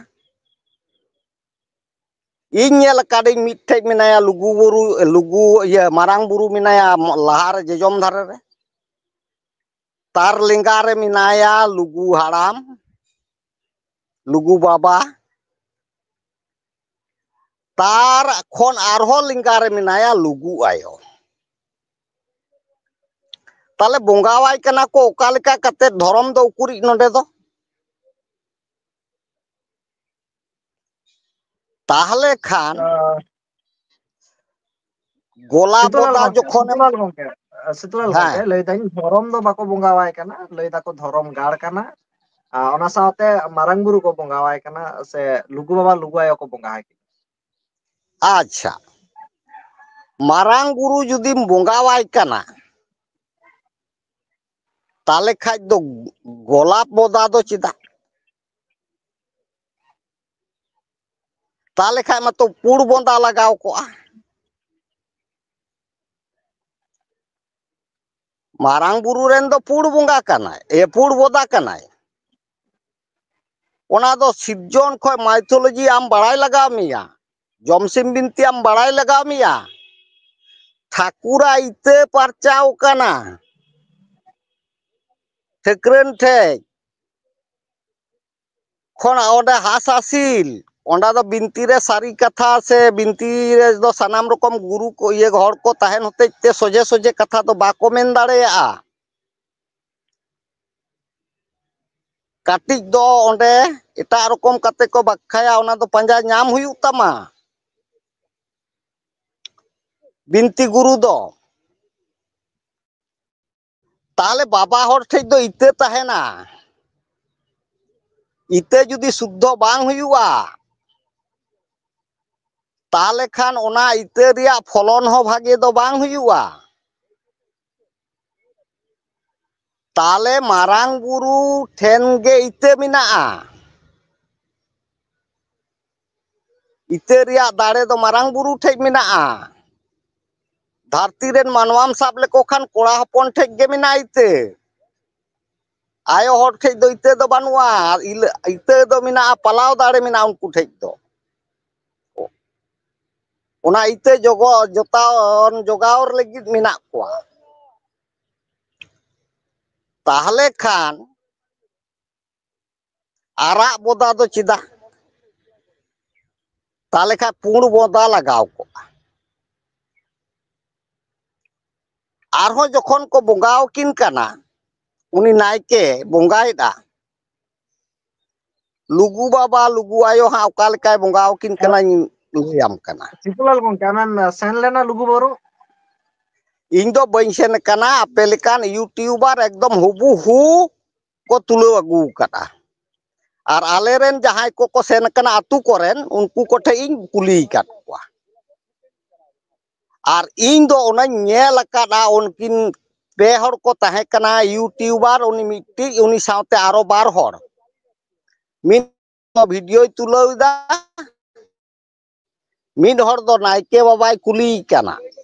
ᱤᱧ ᱧᱮᱞ ᱟᱠᱟᱫᱟᱹᱧ, ᱢᱤᱫᱴᱷᱮᱡ ᱢᱮᱱᱟᱭᱟ ᱞᱩᱜᱩ ᱵᱩᱨᱩ, ᱞᱩᱜᱩ, ᱤᱭᱟᱹ, ᱢᱟᱨᱟᱝ ᱵᱩᱨᱩ ᱢᱮᱱᱟᱭᱟ ᱞᱟᱦᱟᱨᱮ ᱡᱚᱡᱚᱢ ᱫᱷᱟᱨᱮ ᱨᱮ᱾ ᱛᱟᱨ ᱞᱮᱸᱜᱟ ᱨᱮ ᱢᱮᱱᱟᱭᱟ ᱞᱩᱜᱩ ᱦᱟᱲᱟᱢ, ᱞᱩᱜᱩ ᱵᱟᱵᱟ᱾ ᱛᱟᱨ ᱠᱷᱚᱱ ᱟᱨᱦᱚᱸ ᱞᱮᱸᱜᱟ ᱨᱮ ᱢᱮᱱᱟᱭᱟ ᱞᱩᱜᱩ ᱟᱭᱳ᱾ ᱛᱟᱦᱞᱮ ᱵᱚᱸᱜᱟᱣᱟᱭ ᱠᱟᱱᱟ ᱠᱚ ᱚᱠᱟ ᱞᱮᱠᱟ ᱠᱟᱛᱮ? ᱫᱷᱚᱨᱚᱢ ᱫᱚ ᱩᱠᱩᱨᱤᱡ ᱱᱚᱰᱮ ᱫᱚ? ᱛᱟᱦᱞᱮ ᱠᱷᱟᱱ ᱟᱸ, ᱜᱚᱞᱟ ᱥᱤᱛᱩᱞᱟᱞ ᱵᱚᱫᱟ ᱜᱚᱝᱠᱮ, ᱡᱚᱠᱷᱚᱱᱮᱢ ᱥᱤᱛᱩᱞᱟᱞ ᱜᱚᱝᱠᱮ, ᱥᱤᱛᱩᱞᱟᱞ ᱦᱮᱸ᱾ ᱜᱚᱝᱠᱮ, ᱞᱟᱹᱭ ᱫᱟᱹᱧ ᱫᱷᱚᱨᱚᱢ ᱫᱚ ᱵᱟᱠᱚ ᱵᱚᱸᱜᱟᱣᱟᱭ ᱠᱟᱱᱟ, ᱞᱟᱹᱭ ᱫᱟᱠᱚ ᱫᱷᱚᱨᱚᱢ ᱜᱟᱲ ᱠᱟᱱᱟ᱾ ᱟᱨ ᱚᱱᱟ ᱥᱟᱶᱛᱮ ᱢᱟᱨᱟᱝ ᱵᱩᱨᱩ ᱠᱚ ᱵᱚᱸᱜᱟᱣᱟᱭ ᱠᱟᱱᱟ, ᱥᱮ ᱞᱩᱜᱩ ᱵᱟᱵᱟ ᱞᱩᱜᱩ ᱟᱭᱳ ᱠᱚ ᱵᱚᱸᱜᱟᱣᱟᱭ ᱠᱟᱱᱟ᱾ ᱟᱪᱪᱷᱟ, ᱢᱟᱨᱟᱝ ᱵᱩᱨᱩ ᱡᱩᱫᱤᱢ ᱵᱚᱸᱜᱟᱣᱟᱭ ᱠᱟᱱᱟ, ᱛᱟᱦᱞᱮ ᱠᱷᱟᱡ ᱫᱚ ᱜᱚᱞᱟᱯ ᱵᱚᱫᱟ ᱫᱚ ᱪᱮᱫᱟᱜ? ᱛᱟᱦᱞᱮ ᱠᱷᱟᱡ ᱢᱟᱛᱚ ᱯᱩᱲ ᱵᱚᱸᱫᱟ ᱞᱟᱜᱟᱣ ᱠᱚᱜᱼᱟ᱾ ᱢᱟᱨᱟᱝ ᱵᱩᱨᱩ ᱨᱮᱱ ᱫᱚ ᱯᱩᱲ ᱵᱚᱸᱜᱟ ᱠᱟᱱᱟᱭ, ᱮ, ᱯᱩᱲ ᱵᱚᱫᱟ ᱠᱟᱱᱟᱭ᱾ ᱚᱱᱟ ᱫᱚ ᱥᱤᱨᱡᱚᱱ ᱠᱷᱚᱡ mythology ᱟᱢ ᱵᱟᱲᱟᱭ ᱞᱟᱜᱟᱣ ᱢᱮᱭᱟ, ᱡᱚᱢᱥᱤᱢ ᱵᱤᱱᱛᱤ ᱟᱢ ᱵᱟᱲᱟᱭ ᱞᱟᱜᱟᱣ ᱢᱮᱭᱟ᱾ ᱴᱷᱟᱹᱠᱩᱨᱟᱜ ᱤᱛᱟᱹ ᱯᱟᱨᱪᱟᱣ ᱠᱟᱱᱟ ᱴᱷᱟᱹᱠᱨᱟᱹᱱ ᱴᱷᱮᱡ ᱠᱷᱚᱱ ᱚᱸᱰᱮ ᱦᱟᱸᱥ ᱦᱟᱹᱥᱤᱞ, ᱚᱸᱰᱮ ᱫᱚ ᱵᱤᱱᱛᱤ ᱨᱮ ᱥᱟᱹᱨᱤ ᱠᱟᱛᱷᱟ ᱥᱮ ᱵᱤᱱᱛᱤ ᱨᱮ ᱫᱚ ᱥᱟᱱᱟᱢ ᱨᱚᱠᱚᱢ ᱜᱩᱨᱩ ᱠᱚ, ᱤᱭᱟᱹ ᱦᱚᱲ ᱠᱚ ᱛᱟᱦᱮᱱ ᱦᱚᱛᱮᱡ ᱛᱮ ᱥᱚᱡᱷᱮ ᱥᱚᱡᱷᱮ ᱠᱟᱛᱷᱟ ᱫᱚ ᱵᱟᱠᱚ ᱢᱮᱱ ᱫᱟᱲᱮᱭᱟᱜᱼᱟ᱾ ᱠᱟᱹᱴᱤᱡ ᱫᱚ ᱚᱸᱰᱮ ᱮᱴᱟᱜ ᱨᱚᱠᱚᱢ ᱠᱟᱛᱮ ᱠᱚ ᱵᱟᱠᱷᱟᱭᱟ, ᱚᱱᱟ ᱫᱚ ᱯᱟᱸᱡᱟ ᱧᱟᱢ ᱦᱩᱭᱩᱜ ᱛᱟᱢᱟ᱾ ᱵᱤᱱᱛᱤ ᱜᱩᱨᱩ ᱫᱚ ᱛᱟᱦᱞᱮ ᱵᱟᱵᱟ ᱦᱚᱲ ᱴᱷᱮᱡ ᱫᱚ ᱤᱛᱟᱹ ᱛᱟᱦᱮᱱᱟ᱾ ᱤᱛᱟᱹ ᱡᱩᱫᱤ ᱥᱩᱫᱽᱫᱷᱚ ᱵᱟᱝ ᱦᱩᱭᱩᱜᱼᱟ, ᱛᱟᱦᱞᱮ ᱠᱷᱟᱱ ᱚᱱᱟ ᱤᱛᱟᱹ ᱨᱮᱭᱟᱜ ᱯᱷᱚᱞᱚᱱ ᱦᱚᱸ ᱵᱷᱟᱜᱮ ᱫᱚ ᱵᱟᱝ ᱦᱩᱭᱩᱜᱼᱟ᱾ ᱛᱟᱦᱞᱮ ᱢᱟᱨᱟᱝ ᱵᱩᱨᱩ ᱴᱷᱮᱱ ᱜᱮ ᱤᱛᱟᱹ ᱢᱮᱱᱟᱜᱼᱟ᱾ ᱤᱛᱟᱹ ᱨᱮᱭᱟᱜ ᱫᱟᱲᱮ ᱫᱚ ᱢᱟᱨᱟᱝ ᱵᱩᱨᱩ ᱴᱷᱮᱡ ᱢᱮᱱᱟᱜᱼᱟ᱾ ᱫᱷᱟᱹᱨᱛᱤ ᱨᱮᱱ ᱢᱟᱱᱣᱟᱢ ᱥᱟᱵ ᱞᱮᱠᱚ ᱠᱷᱟᱱ ᱠᱚᱲᱟ ᱦᱚᱯᱚᱱ ᱴᱷᱮᱡ ᱜᱮ ᱢᱮᱱᱟᱜᱼᱟ ᱤᱛᱟᱹ᱾ ᱟᱭᱳ ᱦᱚᱲ ᱴᱷᱮᱡ ᱫᱚ ᱤᱛᱟᱹ ᱫᱚ ᱵᱟᱹᱱᱩᱜᱼᱟ᱾ ᱤᱞᱟᱹ-, ᱤᱛᱟᱹ ᱫᱚ ᱢᱮᱱᱟᱜᱼᱟ, ᱯᱟᱞᱟᱣ ᱫᱟᱲᱮ ᱢᱮᱱᱟᱜᱼᱟ ᱩᱱᱠᱩ ᱴᱷᱮᱡ ᱫᱚ᱾ ᱚᱱᱟ ᱤᱛᱟᱹ ᱡᱚᱜᱚ-, ᱡᱚᱛᱟᱣ, ᱡᱚᱜᱟᱣ ᱞᱟᱹᱜᱤᱫ ᱢᱮᱱᱟᱜ ᱠᱚᱣᱟ᱾ ᱛᱟᱦᱞᱮ ᱠᱷᱟᱱ ᱟᱨᱟᱜ ᱵᱚᱫᱟ ᱫᱚ ᱪᱮᱫᱟᱜ? ᱛᱟᱦᱞᱮ ᱠᱷᱟᱱ ᱯᱩᱸᱰ ᱵᱚᱫᱟ ᱞᱟᱜᱟᱣ ᱠᱚᱜᱼᱟ᱾ ᱟᱨᱦᱚᱸ ᱡᱚᱠᱷᱚᱱ ᱠᱚ ᱵᱚᱸᱜᱟ ᱟᱹᱠᱤᱱ ᱠᱟᱱᱟ, ᱩᱱᱤ ᱱᱟᱭᱠᱮ ᱵᱚᱸᱜᱟᱭᱮᱫᱟ, ᱞᱩᱜᱩ ᱵᱟᱵᱟ, ᱞᱩᱜᱩ ᱟᱭᱳ ᱦᱟᱸᱜ ᱚᱠᱟ ᱞᱮᱠᱟᱭ ᱵᱚᱸᱜᱟ ᱟᱹᱠᱤᱱ ᱠᱟᱱᱟᱧ ᱞᱟᱹᱭᱟᱢ ᱠᱟᱱᱟ᱾ ᱥᱤᱵᱩᱞᱟᱞ ᱜᱚᱝᱠᱮ, ᱟᱢᱮᱢ ᱥᱮᱱ ᱞᱮᱱᱟ ᱞᱩᱜᱩ ᱵᱩᱨᱩ? ᱤᱧ ᱫᱚ ᱵᱟᱹᱧ ᱥᱮᱱ ᱠᱟᱱᱟ, ᱟᱯᱮ ᱞᱮᱠᱟᱱ YouTuber ᱮᱠᱫᱚᱢ ᱦᱩᱵᱩᱦᱩ ᱠᱚ ᱛᱩᱞᱟᱹᱣ ᱟᱹᱜᱩ ᱟᱠᱟᱫᱼᱟ᱾ ᱟᱨ ᱟᱞᱮᱨᱮᱱ ᱡᱟᱦᱟᱸᱭ ᱠᱚᱠᱚ ᱥᱮᱱ ᱠᱟᱱᱟ ᱟᱹᱛᱩ ᱠᱚᱨᱮᱱ, ᱩᱱᱠᱩ ᱠᱚᱴᱷᱮᱱ ᱤᱧ ᱠᱩᱞᱤ ᱟᱠᱟᱫ ᱠᱚᱣᱟ᱾ ᱟᱨ ᱤᱧ ᱫᱚ ᱚᱱᱟᱧ ᱧᱮᱞ ᱟᱠᱟᱫᱼᱟ, ᱩᱱᱠᱤᱱ ᱯᱮ ᱦᱚᱲ ᱠᱚ ᱛᱟᱦᱮᱸ ᱠᱟᱱᱟ, YouTuber ᱩᱱᱤ ᱢᱤᱫᱴᱤᱡ, ᱩᱱᱤ ᱥᱟᱶᱛᱮ ᱟᱨᱚ ᱵᱟᱨ ᱦᱚᱲ, ᱢᱤᱫ ᱵᱷᱤᱰᱤᱭᱳᱭ ᱛᱩᱞᱟᱹᱣ ᱮᱫᱟ, ᱢᱤᱫ ᱦᱚᱲ ᱫᱚ ᱱᱟᱭᱠᱮ ᱵᱟᱵᱟᱭ ᱠᱩᱞᱤᱭᱮ ᱠᱟᱱᱟ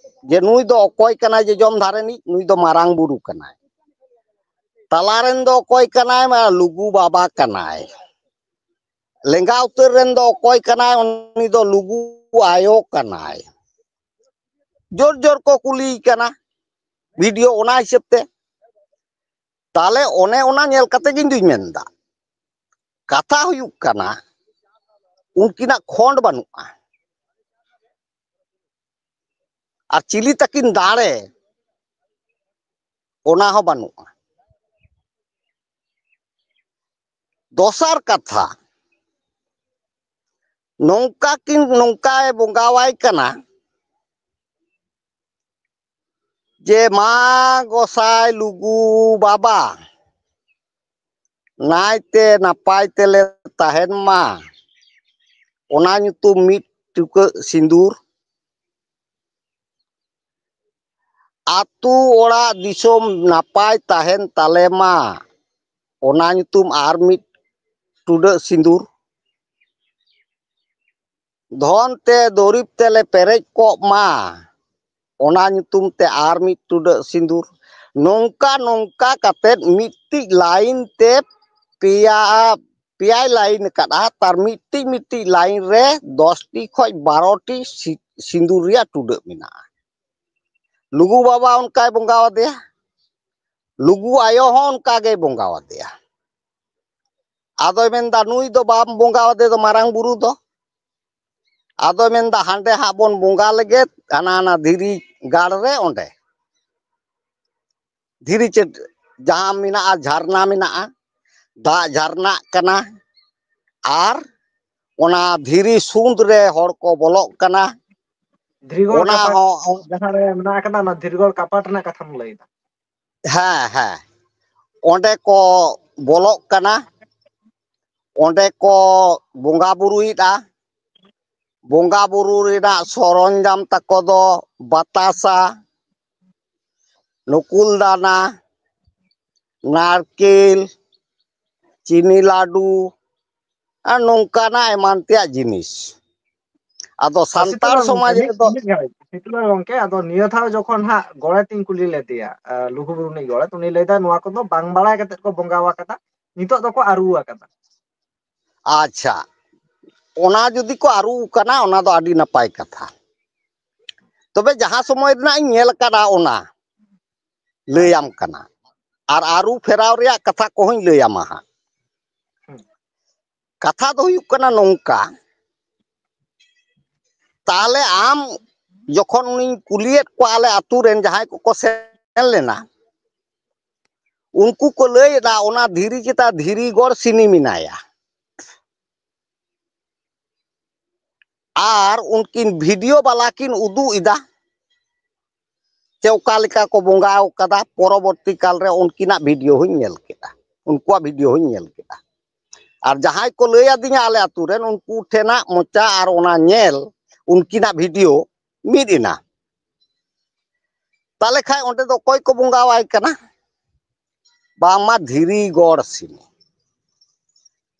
ᱡᱮ ᱱᱩᱭ ᱫᱚ ᱚᱠᱚᱭ ᱠᱟᱱᱟᱭ, ᱡᱚᱡᱚᱢ ᱫᱷᱟᱨᱮ ᱨᱤᱱᱤᱡ? ᱱᱩᱭ ᱫᱚ ᱢᱟᱨᱟᱝ ᱵᱩᱨᱩ ᱠᱟᱱᱟᱭ᱾ ᱛᱟᱞᱟ ᱨᱮᱱ ᱫᱚ ᱚᱠᱚᱭ ᱠᱟᱱᱟᱭ? ᱢᱟ ᱞᱩᱜᱩ ᱵᱟᱵᱟ ᱠᱟᱱᱟᱭ᱾ ᱞᱮᱸᱜᱟ ᱩᱛᱟᱹᱨ ᱨᱮᱱ ᱫᱚ ᱚᱠᱚᱭ ᱠᱟᱱᱟᱭ? ᱩᱱᱤ ᱫᱚ ᱞᱩᱜᱩ ᱟᱭᱳ ᱠᱟᱱᱟᱭ᱾ ᱡᱳᱨ ᱡᱳᱨ ᱠᱚ ᱠᱩᱞᱤᱭᱮ ᱠᱟᱱᱟ, ᱵᱷᱤᱰᱤᱭᱳ ᱚᱱᱟ ᱦᱤᱥᱟᱹᱵ ᱛᱮ᱾ ᱛᱟᱦᱞᱮ ᱚᱱᱮ ᱚᱱᱟ ᱧᱮᱞ ᱠᱟᱛᱮ ᱜᱮ ᱤᱧ ᱫᱩᱧ ᱢᱮᱱᱫᱟ, ᱠᱟᱛᱷᱟ ᱦᱩᱭᱩᱜ ᱠᱟᱱᱟ, ᱩᱱᱠᱤᱱᱟᱜ ᱠᱷᱚᱸᱰ ᱵᱟᱹᱱᱩᱜᱼᱟ, ᱟᱨ ᱪᱤᱞᱤ ᱛᱟᱹᱠᱤᱱ ᱫᱟᱲᱮ, ᱚᱱᱟ ᱦᱚᱸ ᱵᱟᱹᱱᱩᱜᱼᱟ᱾ ᱫᱚᱥᱟᱨ ᱠᱟᱛᱷᱟ, ᱱᱚᱝᱠᱟ ᱠᱤᱱ, ᱱᱚᱝᱠᱟᱭ ᱵᱚᱸᱜᱟᱣᱟᱭ ᱠᱟᱱᱟ ᱡᱮ, ᱢᱟ ᱜᱚᱸᱥᱟᱭ ᱞᱩᱜᱩ ᱵᱟᱵᱟ, ᱱᱟᱭᱛᱮ ᱱᱟᱯᱟᱭ ᱛᱮᱞᱮ ᱛᱟᱦᱮᱱ ᱢᱟ, ᱚᱱᱟ ᱧᱩᱛᱩᱢ ᱢᱤᱫ ᱴᱩᱠᱟᱹᱜ ᱥᱤᱸᱫᱩᱨ, ᱟᱹᱛᱩ ᱚᱲᱟᱜ ᱫᱤᱥᱚᱢ ᱱᱟᱯᱟᱭ ᱛᱟᱦᱮᱱ ᱛᱟᱞᱮ ᱢᱟ, ᱚᱱᱟ ᱧᱩᱛᱩᱢ ᱟᱨ ᱢᱤᱫ ᱴᱩᱰᱟᱹᱜ ᱥᱤᱸᱫᱩᱨ, ᱫᱷᱚᱱ ᱛᱮ ᱫᱩᱨᱤᱵᱽ ᱛᱮᱞᱮ ᱯᱮᱨᱮᱡ ᱠᱚᱜ ᱢᱟ, ᱚᱱᱟ ᱧᱩᱛᱩᱢ ᱛᱮ ᱟᱨ ᱢᱤᱫ ᱴᱩᱰᱟᱹᱜ ᱥᱤᱸᱫᱩᱨ᱾ ᱱᱚᱝᱠᱟ ᱱᱚᱝᱠᱟ ᱠᱟᱛᱮᱫ ᱢᱤᱫᱴᱤᱡ ᱞᱟᱭᱤᱱ ᱛᱮ ᱯᱮᱭᱟ, ᱯᱮᱭᱟᱭ ᱞᱟᱭᱤᱱ ᱟᱠᱟᱫᱼᱟ᱾ ᱛᱟᱨ ᱢᱤᱫᱴᱤᱡ ᱢᱤᱫᱴᱤᱡ ᱞᱟᱭᱤᱱ ᱨᱮ ᱫᱚᱥᱴᱤ ᱠᱷᱚᱡ ᱵᱟᱨᱚᱴᱤ ᱥᱤ-, ᱥᱤᱸᱫᱩᱨ ᱨᱮᱭᱟᱜ ᱴᱩᱰᱟᱹᱜ ᱢᱮᱱᱟᱜᱼᱟ᱾ ᱞᱩᱜᱩ ᱵᱟᱵᱟ ᱚᱱᱠᱟᱭ ᱵᱚᱸᱜᱟ ᱟᱫᱮᱭᱟ, ᱞᱩᱜᱩ ᱟᱭᱳ ᱦᱚᱸ ᱚᱱᱠᱟ ᱜᱮᱭ ᱵᱚᱸᱜᱟ ᱟᱫᱮᱭᱟ᱾ ᱟᱫᱚᱭ ᱢᱮᱱᱫᱟ, ᱱᱩᱭ ᱫᱚ ᱵᱟᱢ ᱵᱚᱸᱜᱟ ᱟᱫᱮ ᱫᱚ ᱢᱟᱨᱟᱝ ᱵᱩᱨᱩ ᱫᱚ᱾ ᱟᱫᱚᱭ ᱢᱮᱱᱫᱟ, ᱦᱟᱸᱰᱮ ᱦᱟᱸᱜ ᱵᱚᱱ ᱵᱚᱸᱜᱟ ᱞᱮᱜᱮ, ᱦᱟᱱᱟ ᱦᱟᱱᱟ ᱫᱷᱤᱨᱤ ᱜᱟᱲ ᱨᱮ ᱚᱸᱰᱮ᱾ ᱫᱷᱤᱨᱤ ᱪᱟᱹᱴ ᱡᱟᱦᱟᱸ ᱢᱮᱱᱟᱜᱼᱟ, ᱡᱷᱟᱨᱱᱟ ᱢᱮᱱᱟᱜᱼᱟ, ᱫᱟᱜ ᱡᱷᱟᱨᱱᱟᱜ ᱠᱟᱱᱟ, ᱟᱨ ᱚᱱᱟ ᱫᱷᱤᱨᱤ ᱥᱩᱸᱫ ᱨᱮ ᱦᱚᱲ ᱠᱚ ᱵᱚᱞᱚᱜ ᱠᱟᱱᱟ᱾ ᱫᱷᱤᱨᱤᱜᱚᱲ ᱚᱱᱟ ᱠᱟᱯᱟᱴ ᱦᱚᱸ ᱡᱟᱦᱟᱸ ᱨᱮ ᱢᱮᱱᱟᱜ ᱟᱠᱟᱫᱟ, ᱚᱱᱟ ᱫᱷᱤᱨᱤᱜᱚᱲ ᱠᱟᱯᱟᱴ ᱨᱮᱱᱟᱜ ᱠᱟᱛᱷᱟᱢ ᱞᱟᱹᱭᱫᱟ᱾ ᱦᱮᱸ, ᱦᱮᱸ, ᱚᱸᱰᱮ ᱠᱚ ᱵᱚᱞᱚᱜ ᱠᱟᱱᱟ᱾ ᱚᱸᱰᱮ ᱠᱚ ᱵᱚᱸᱜᱟ ᱵᱩᱨᱩᱭᱮᱫᱼᱟ᱾ ᱵᱚᱸᱜᱟ ᱵᱩᱨᱩ ᱨᱮᱱᱟᱜ ᱥᱚᱨᱚᱧᱡᱟᱢ ᱛᱟᱠᱚ ᱫᱚ ᱵᱟᱛᱟᱥᱟ, ᱱᱩᱠᱩᱞ ᱫᱟᱱᱟ, ᱱᱟᱨᱠᱮᱞ, ᱪᱤᱱᱤ ᱞᱟᱹᱰᱩ, ᱟᱨ ᱱᱚᱝᱠᱟᱱᱟᱜ ᱮᱢᱟᱱ ᱛᱮᱭᱟᱜ ᱡᱤᱱᱤᱥ᱾ ᱟᱫᱚ ᱥᱟᱱᱛᱟᱲ ᱥᱤᱛᱩᱞ, ᱥᱚᱢᱟᱡᱽ ᱢᱤᱫ, ᱨᱮᱫᱚ ᱢᱤᱫ ᱜᱷᱟᱹᱲᱤᱡ, ᱥᱤᱛᱩᱞ ᱜᱚᱝᱠᱮ, ᱟᱫᱚ ᱱᱤᱭᱟᱹ ᱫᱷᱟᱣ ᱡᱚᱠᱷᱚᱱ ᱦᱟᱸᱜ ᱜᱚᱲᱮᱛᱤᱧ ᱠᱩᱞᱤ ᱞᱮᱫᱮᱭᱟ, ᱟᱸ, ᱞᱩᱜᱩᱵᱩᱨᱩ ᱨᱤᱱᱤᱡ ᱜᱚᱲᱮᱛ, ᱩᱱᱤ ᱞᱟᱹᱭᱫᱟ ᱱᱚᱣᱟ ᱠᱚᱫᱚ ᱵᱟᱝ ᱵᱟᱲᱟᱭ ᱠᱟᱛᱮ ᱠᱚ ᱵᱚᱸᱜᱟ ᱟᱠᱟᱫᱟ, ᱱᱤᱛᱚᱜ ᱫᱚᱠᱚ ᱟᱹᱨᱩ ᱟᱠᱟᱫᱟ᱾ ᱟᱪᱪᱷᱟ, ᱚᱱᱟ ᱡᱩᱫᱤ ᱠᱚ ᱟᱹᱨᱩ ᱠᱟᱱᱟ, ᱚᱱᱟ ᱫᱚ ᱟᱹᱰᱤ ᱱᱟᱯᱟᱭ ᱠᱟᱛᱷᱟ᱾ ᱛᱚᱵᱮ ᱡᱟᱦᱟᱸ ᱥᱚᱢᱚᱭ ᱨᱮᱱᱟᱜ ᱤᱧ ᱧᱮᱞ ᱟᱠᱟᱫᱟ, ᱚᱱᱟ ᱞᱟᱹᱭᱟᱢ ᱠᱟᱱᱟ, ᱟᱨ ᱟᱹᱨᱩ ᱯᱷᱮᱨᱟᱣ ᱨᱮᱭᱟᱜ ᱠᱟᱛᱷᱟ ᱠᱚᱦᱚᱸᱧ ᱞᱟᱹᱭᱟᱢᱟ ᱦᱟᱸᱜ᱾ ᱦᱩᱸ᱾ ᱠᱟᱛᱷᱟ ᱫᱚ ᱦᱩᱭᱩᱜ ᱠᱟᱱᱟ ᱱᱚᱝᱠᱟ, ᱛᱟᱦᱞᱮ ᱟᱢ ᱡᱚᱠᱷᱚᱱ ᱩᱱᱤᱧ ᱠᱩᱞᱤᱭᱮᱫ ᱠᱚᱣᱟ, ᱟᱞᱮ ᱟᱹᱛᱩ ᱨᱮᱱ ᱡᱟᱦᱟᱸᱭ ᱠᱚᱠᱚ ᱥᱮᱱ ᱞᱮᱱᱟ, ᱩᱱᱠᱩ ᱠᱚ ᱞᱟᱹᱭ ᱮᱫᱟ ᱚᱱᱟ ᱫᱷᱤᱨᱤ ᱪᱮᱛᱟᱱ ᱫᱷᱤᱨᱤ ᱜᱚᱲ ᱥᱤᱱᱤ ᱢᱮᱱᱟᱭᱟ᱾ ᱟᱨ ᱩᱱᱠᱤᱱ ᱵᱷᱤᱰᱤᱭᱳ ᱵᱟᱞᱟ ᱠᱤᱱ ᱩᱫᱩᱜ ᱮᱫᱟ ᱡᱮ ᱚᱠᱟ ᱞᱮᱠᱟ ᱠᱚ ᱵᱚᱸᱜᱟ ᱟᱠᱟᱫᱟ᱾ ᱯᱚᱨᱚᱵᱚᱨᱛᱤ ᱠᱟᱞ ᱨᱮ ᱩᱱᱠᱤᱱᱟᱜ ᱵᱷᱤᱰᱤᱭᱳ ᱦᱚᱸᱧ ᱧᱮᱞ ᱠᱮᱫᱟ, ᱩᱱᱠᱩᱣᱟᱜ ᱵᱷᱤᱰᱤᱭᱳ ᱦᱚᱸᱧ ᱧᱮᱞ ᱠᱮᱫᱟ᱾ ᱟᱨ ᱡᱟᱦᱟᱸᱭ ᱠᱚ ᱞᱟᱹᱭ ᱟᱹᱫᱤᱧᱟ ᱟᱞᱮ ᱟᱹᱛᱩ ᱨᱮᱱ, ᱩᱱᱠᱩ ᱴᱷᱮᱱᱟᱜ ᱢᱚᱪᱟ ᱟᱨ ᱚᱱᱟ ᱧᱮᱞ, ᱩᱱᱠᱤᱱᱟᱜ ᱵᱷᱤᱰᱤᱭᱳ ᱢᱤᱫ ᱮᱱᱟ᱾ ᱛᱟᱦᱞᱮ ᱠᱷᱟᱡ ᱚᱸᱰᱮ ᱫᱚ ᱚᱠᱚᱭ ᱠᱚ ᱵᱚᱸᱜᱟᱣᱟᱭ ᱠᱟᱱᱟ? ᱵᱟᱝᱢᱟ ᱫᱷᱤᱨᱤ ᱜᱚᱲ ᱥᱤᱱᱤ᱾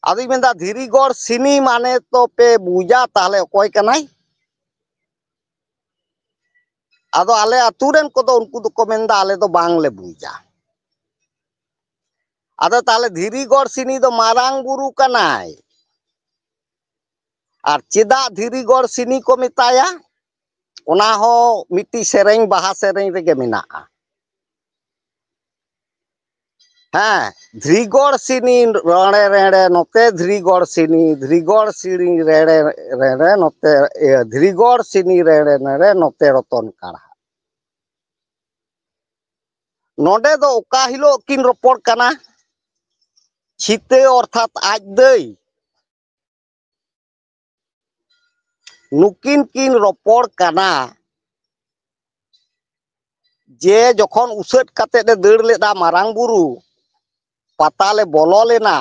ᱟᱫᱚᱧ ᱢᱮᱱᱫᱟ, ᱫᱷᱤᱨᱤ ᱜᱚᱲ ᱥᱤᱱᱤ ᱢᱟᱱᱮ ᱛᱚ ᱯᱮ ᱵᱩᱡᱟ, ᱛᱟᱦᱞᱮ ᱚᱠᱚᱭ ᱠᱟᱱᱟᱭ? ᱟᱫᱚ ᱟᱞᱮ ᱟᱹᱛᱩ ᱨᱮᱱ ᱠᱚᱫᱚ ᱩᱱᱠᱩ ᱫᱚᱠᱚ ᱢᱮᱱᱫᱟ, ᱟᱞᱮ ᱫᱚ ᱵᱟᱝᱞᱮ ᱵᱩᱡᱟ᱾ ᱟᱫᱚ ᱛᱟᱦᱞᱮ ᱫᱷᱤᱨᱤ ᱜᱚᱲ ᱥᱤᱱᱤ ᱫᱚ ᱢᱟᱨᱟᱝ ᱵᱩᱨᱩ ᱠᱟᱱᱟᱭ᱾ ᱟᱨ ᱪᱮᱫᱟᱜ ᱫᱷᱤᱨᱤ ᱜᱚᱲ ᱥᱤᱱᱤ ᱠᱚ ᱢᱮᱛᱟᱭᱟ? ᱚᱱᱟ ᱦᱚᱸ ᱢᱤᱫᱴᱤᱡ ᱥᱮᱨᱮᱧ, ᱵᱟᱦᱟ ᱥᱮᱨᱮᱧ ᱨᱮᱜᱮ ᱢᱮᱱᱟᱜᱼᱟ᱾ ᱦᱮᱸ, ᱫᱷᱤᱨᱤ ᱜᱚᱲ ᱥᱤᱱᱤ ᱨᱚᱲᱮ ᱨᱮᱲᱮ ᱱᱚᱛᱮ, ᱫᱷᱤᱨᱤ ᱜᱚᱲ ᱥᱤᱱᱤ, ᱫᱷᱤᱨᱤ ᱜᱚᱲ ᱥᱤᱱᱤ ᱨᱮᱲᱮ ᱨᱮᱲᱮ ᱱᱚᱛᱮ, ᱤᱭᱟᱹ, ᱫᱷᱤᱨᱤ ᱜᱚᱲ ᱥᱤᱱᱤ ᱨᱮᱲᱮ ᱨᱮᱲᱮ ᱱᱚᱛᱮ ᱨᱚᱛᱚᱱ ᱠᱟᱲᱦᱟ᱾ ᱱᱚᱰᱮ ᱫᱚ ᱚᱠᱟ ᱦᱤᱞᱳᱜ ᱠᱤᱱ ᱨᱚᱯᱚᱲ ᱠᱟᱱᱟ? ᱪᱷᱤᱛᱟᱹ ᱚᱨᱛᱷᱟᱛ ᱟᱡ ᱫᱟᱹᱭ, ᱱᱩᱠᱤᱱ ᱠᱤᱱ ᱨᱚᱯᱚᱲ ᱠᱟᱱᱟ ᱡᱮ ᱡᱚᱠᱷᱚᱱ ᱩᱥᱟᱹᱫ ᱠᱟᱛᱮᱫ ᱮ ᱫᱟᱹᱲ ᱞᱮᱫᱟ ᱢᱟᱨᱟᱝ ᱵᱩᱨᱩ, ᱯᱟᱛᱟᱞ ᱮ ᱵᱚᱞᱚ ᱞᱮᱱᱟ,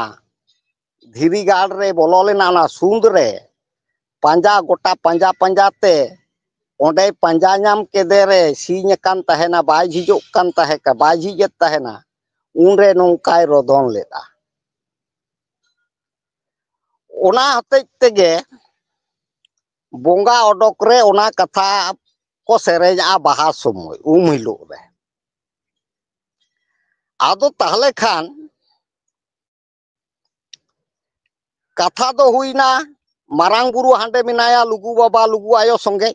ᱫᱷᱤᱨᱤ ᱜᱟᱲ ᱨᱮ ᱵᱚᱞᱚ ᱞᱮᱱᱟ, ᱚᱱᱟ ᱥᱩᱸᱫ ᱨᱮ ᱯᱟᱸᱡᱟ, ᱜᱚᱴᱟ ᱯᱟᱸᱡᱟ ᱯᱟᱸᱡᱟ ᱛᱮ ᱚᱸᱰᱮᱭ ᱯᱟᱸᱡᱟ ᱧᱟᱢ ᱠᱮᱫᱮ ᱨᱮ ᱥᱤᱧ ᱟᱠᱟᱱ ᱛᱟᱦᱮᱱᱟ, ᱵᱟᱭ ᱡᱷᱤᱡᱚᱜ ᱠᱟᱱ ᱛᱟᱦᱮᱸ ᱠᱟ-, ᱵᱟᱭ ᱡᱷᱤᱡ ᱮᱫ ᱛᱟᱦᱮᱱᱟ, ᱩᱱᱨᱮ ᱱᱚᱝᱠᱟᱭ ᱨᱚᱫᱚᱱ ᱞᱮᱫᱟ᱾ ᱚᱱᱟ ᱦᱚᱛᱮᱡ ᱛᱮᱜᱮ ᱵᱚᱸᱜᱟ ᱚᱰᱚᱠ ᱨᱮ ᱚᱱᱟ ᱠᱟᱛᱷᱟ ᱠᱚ ᱥᱮᱨᱮᱧᱟᱜᱼᱟ ᱵᱟᱦᱟ ᱥᱚᱢᱚᱭ, ᱩᱢ ᱦᱤᱞᱳᱜ ᱨᱮ᱾ ᱟᱫᱚ ᱛᱟᱦᱞᱮ ᱠᱷᱟᱱ ᱠᱟᱛᱷᱟ ᱫᱚ ᱦᱩᱭᱱᱟ, ᱢᱟᱨᱟᱝ ᱵᱩᱨᱩ ᱦᱟᱸᱰᱮ ᱢᱮᱱᱟᱭᱟ, ᱞᱩᱜᱩ ᱵᱟᱵᱟ, ᱞᱩᱜᱩ ᱟᱭᱳ ᱥᱚᱸᱜᱮ᱾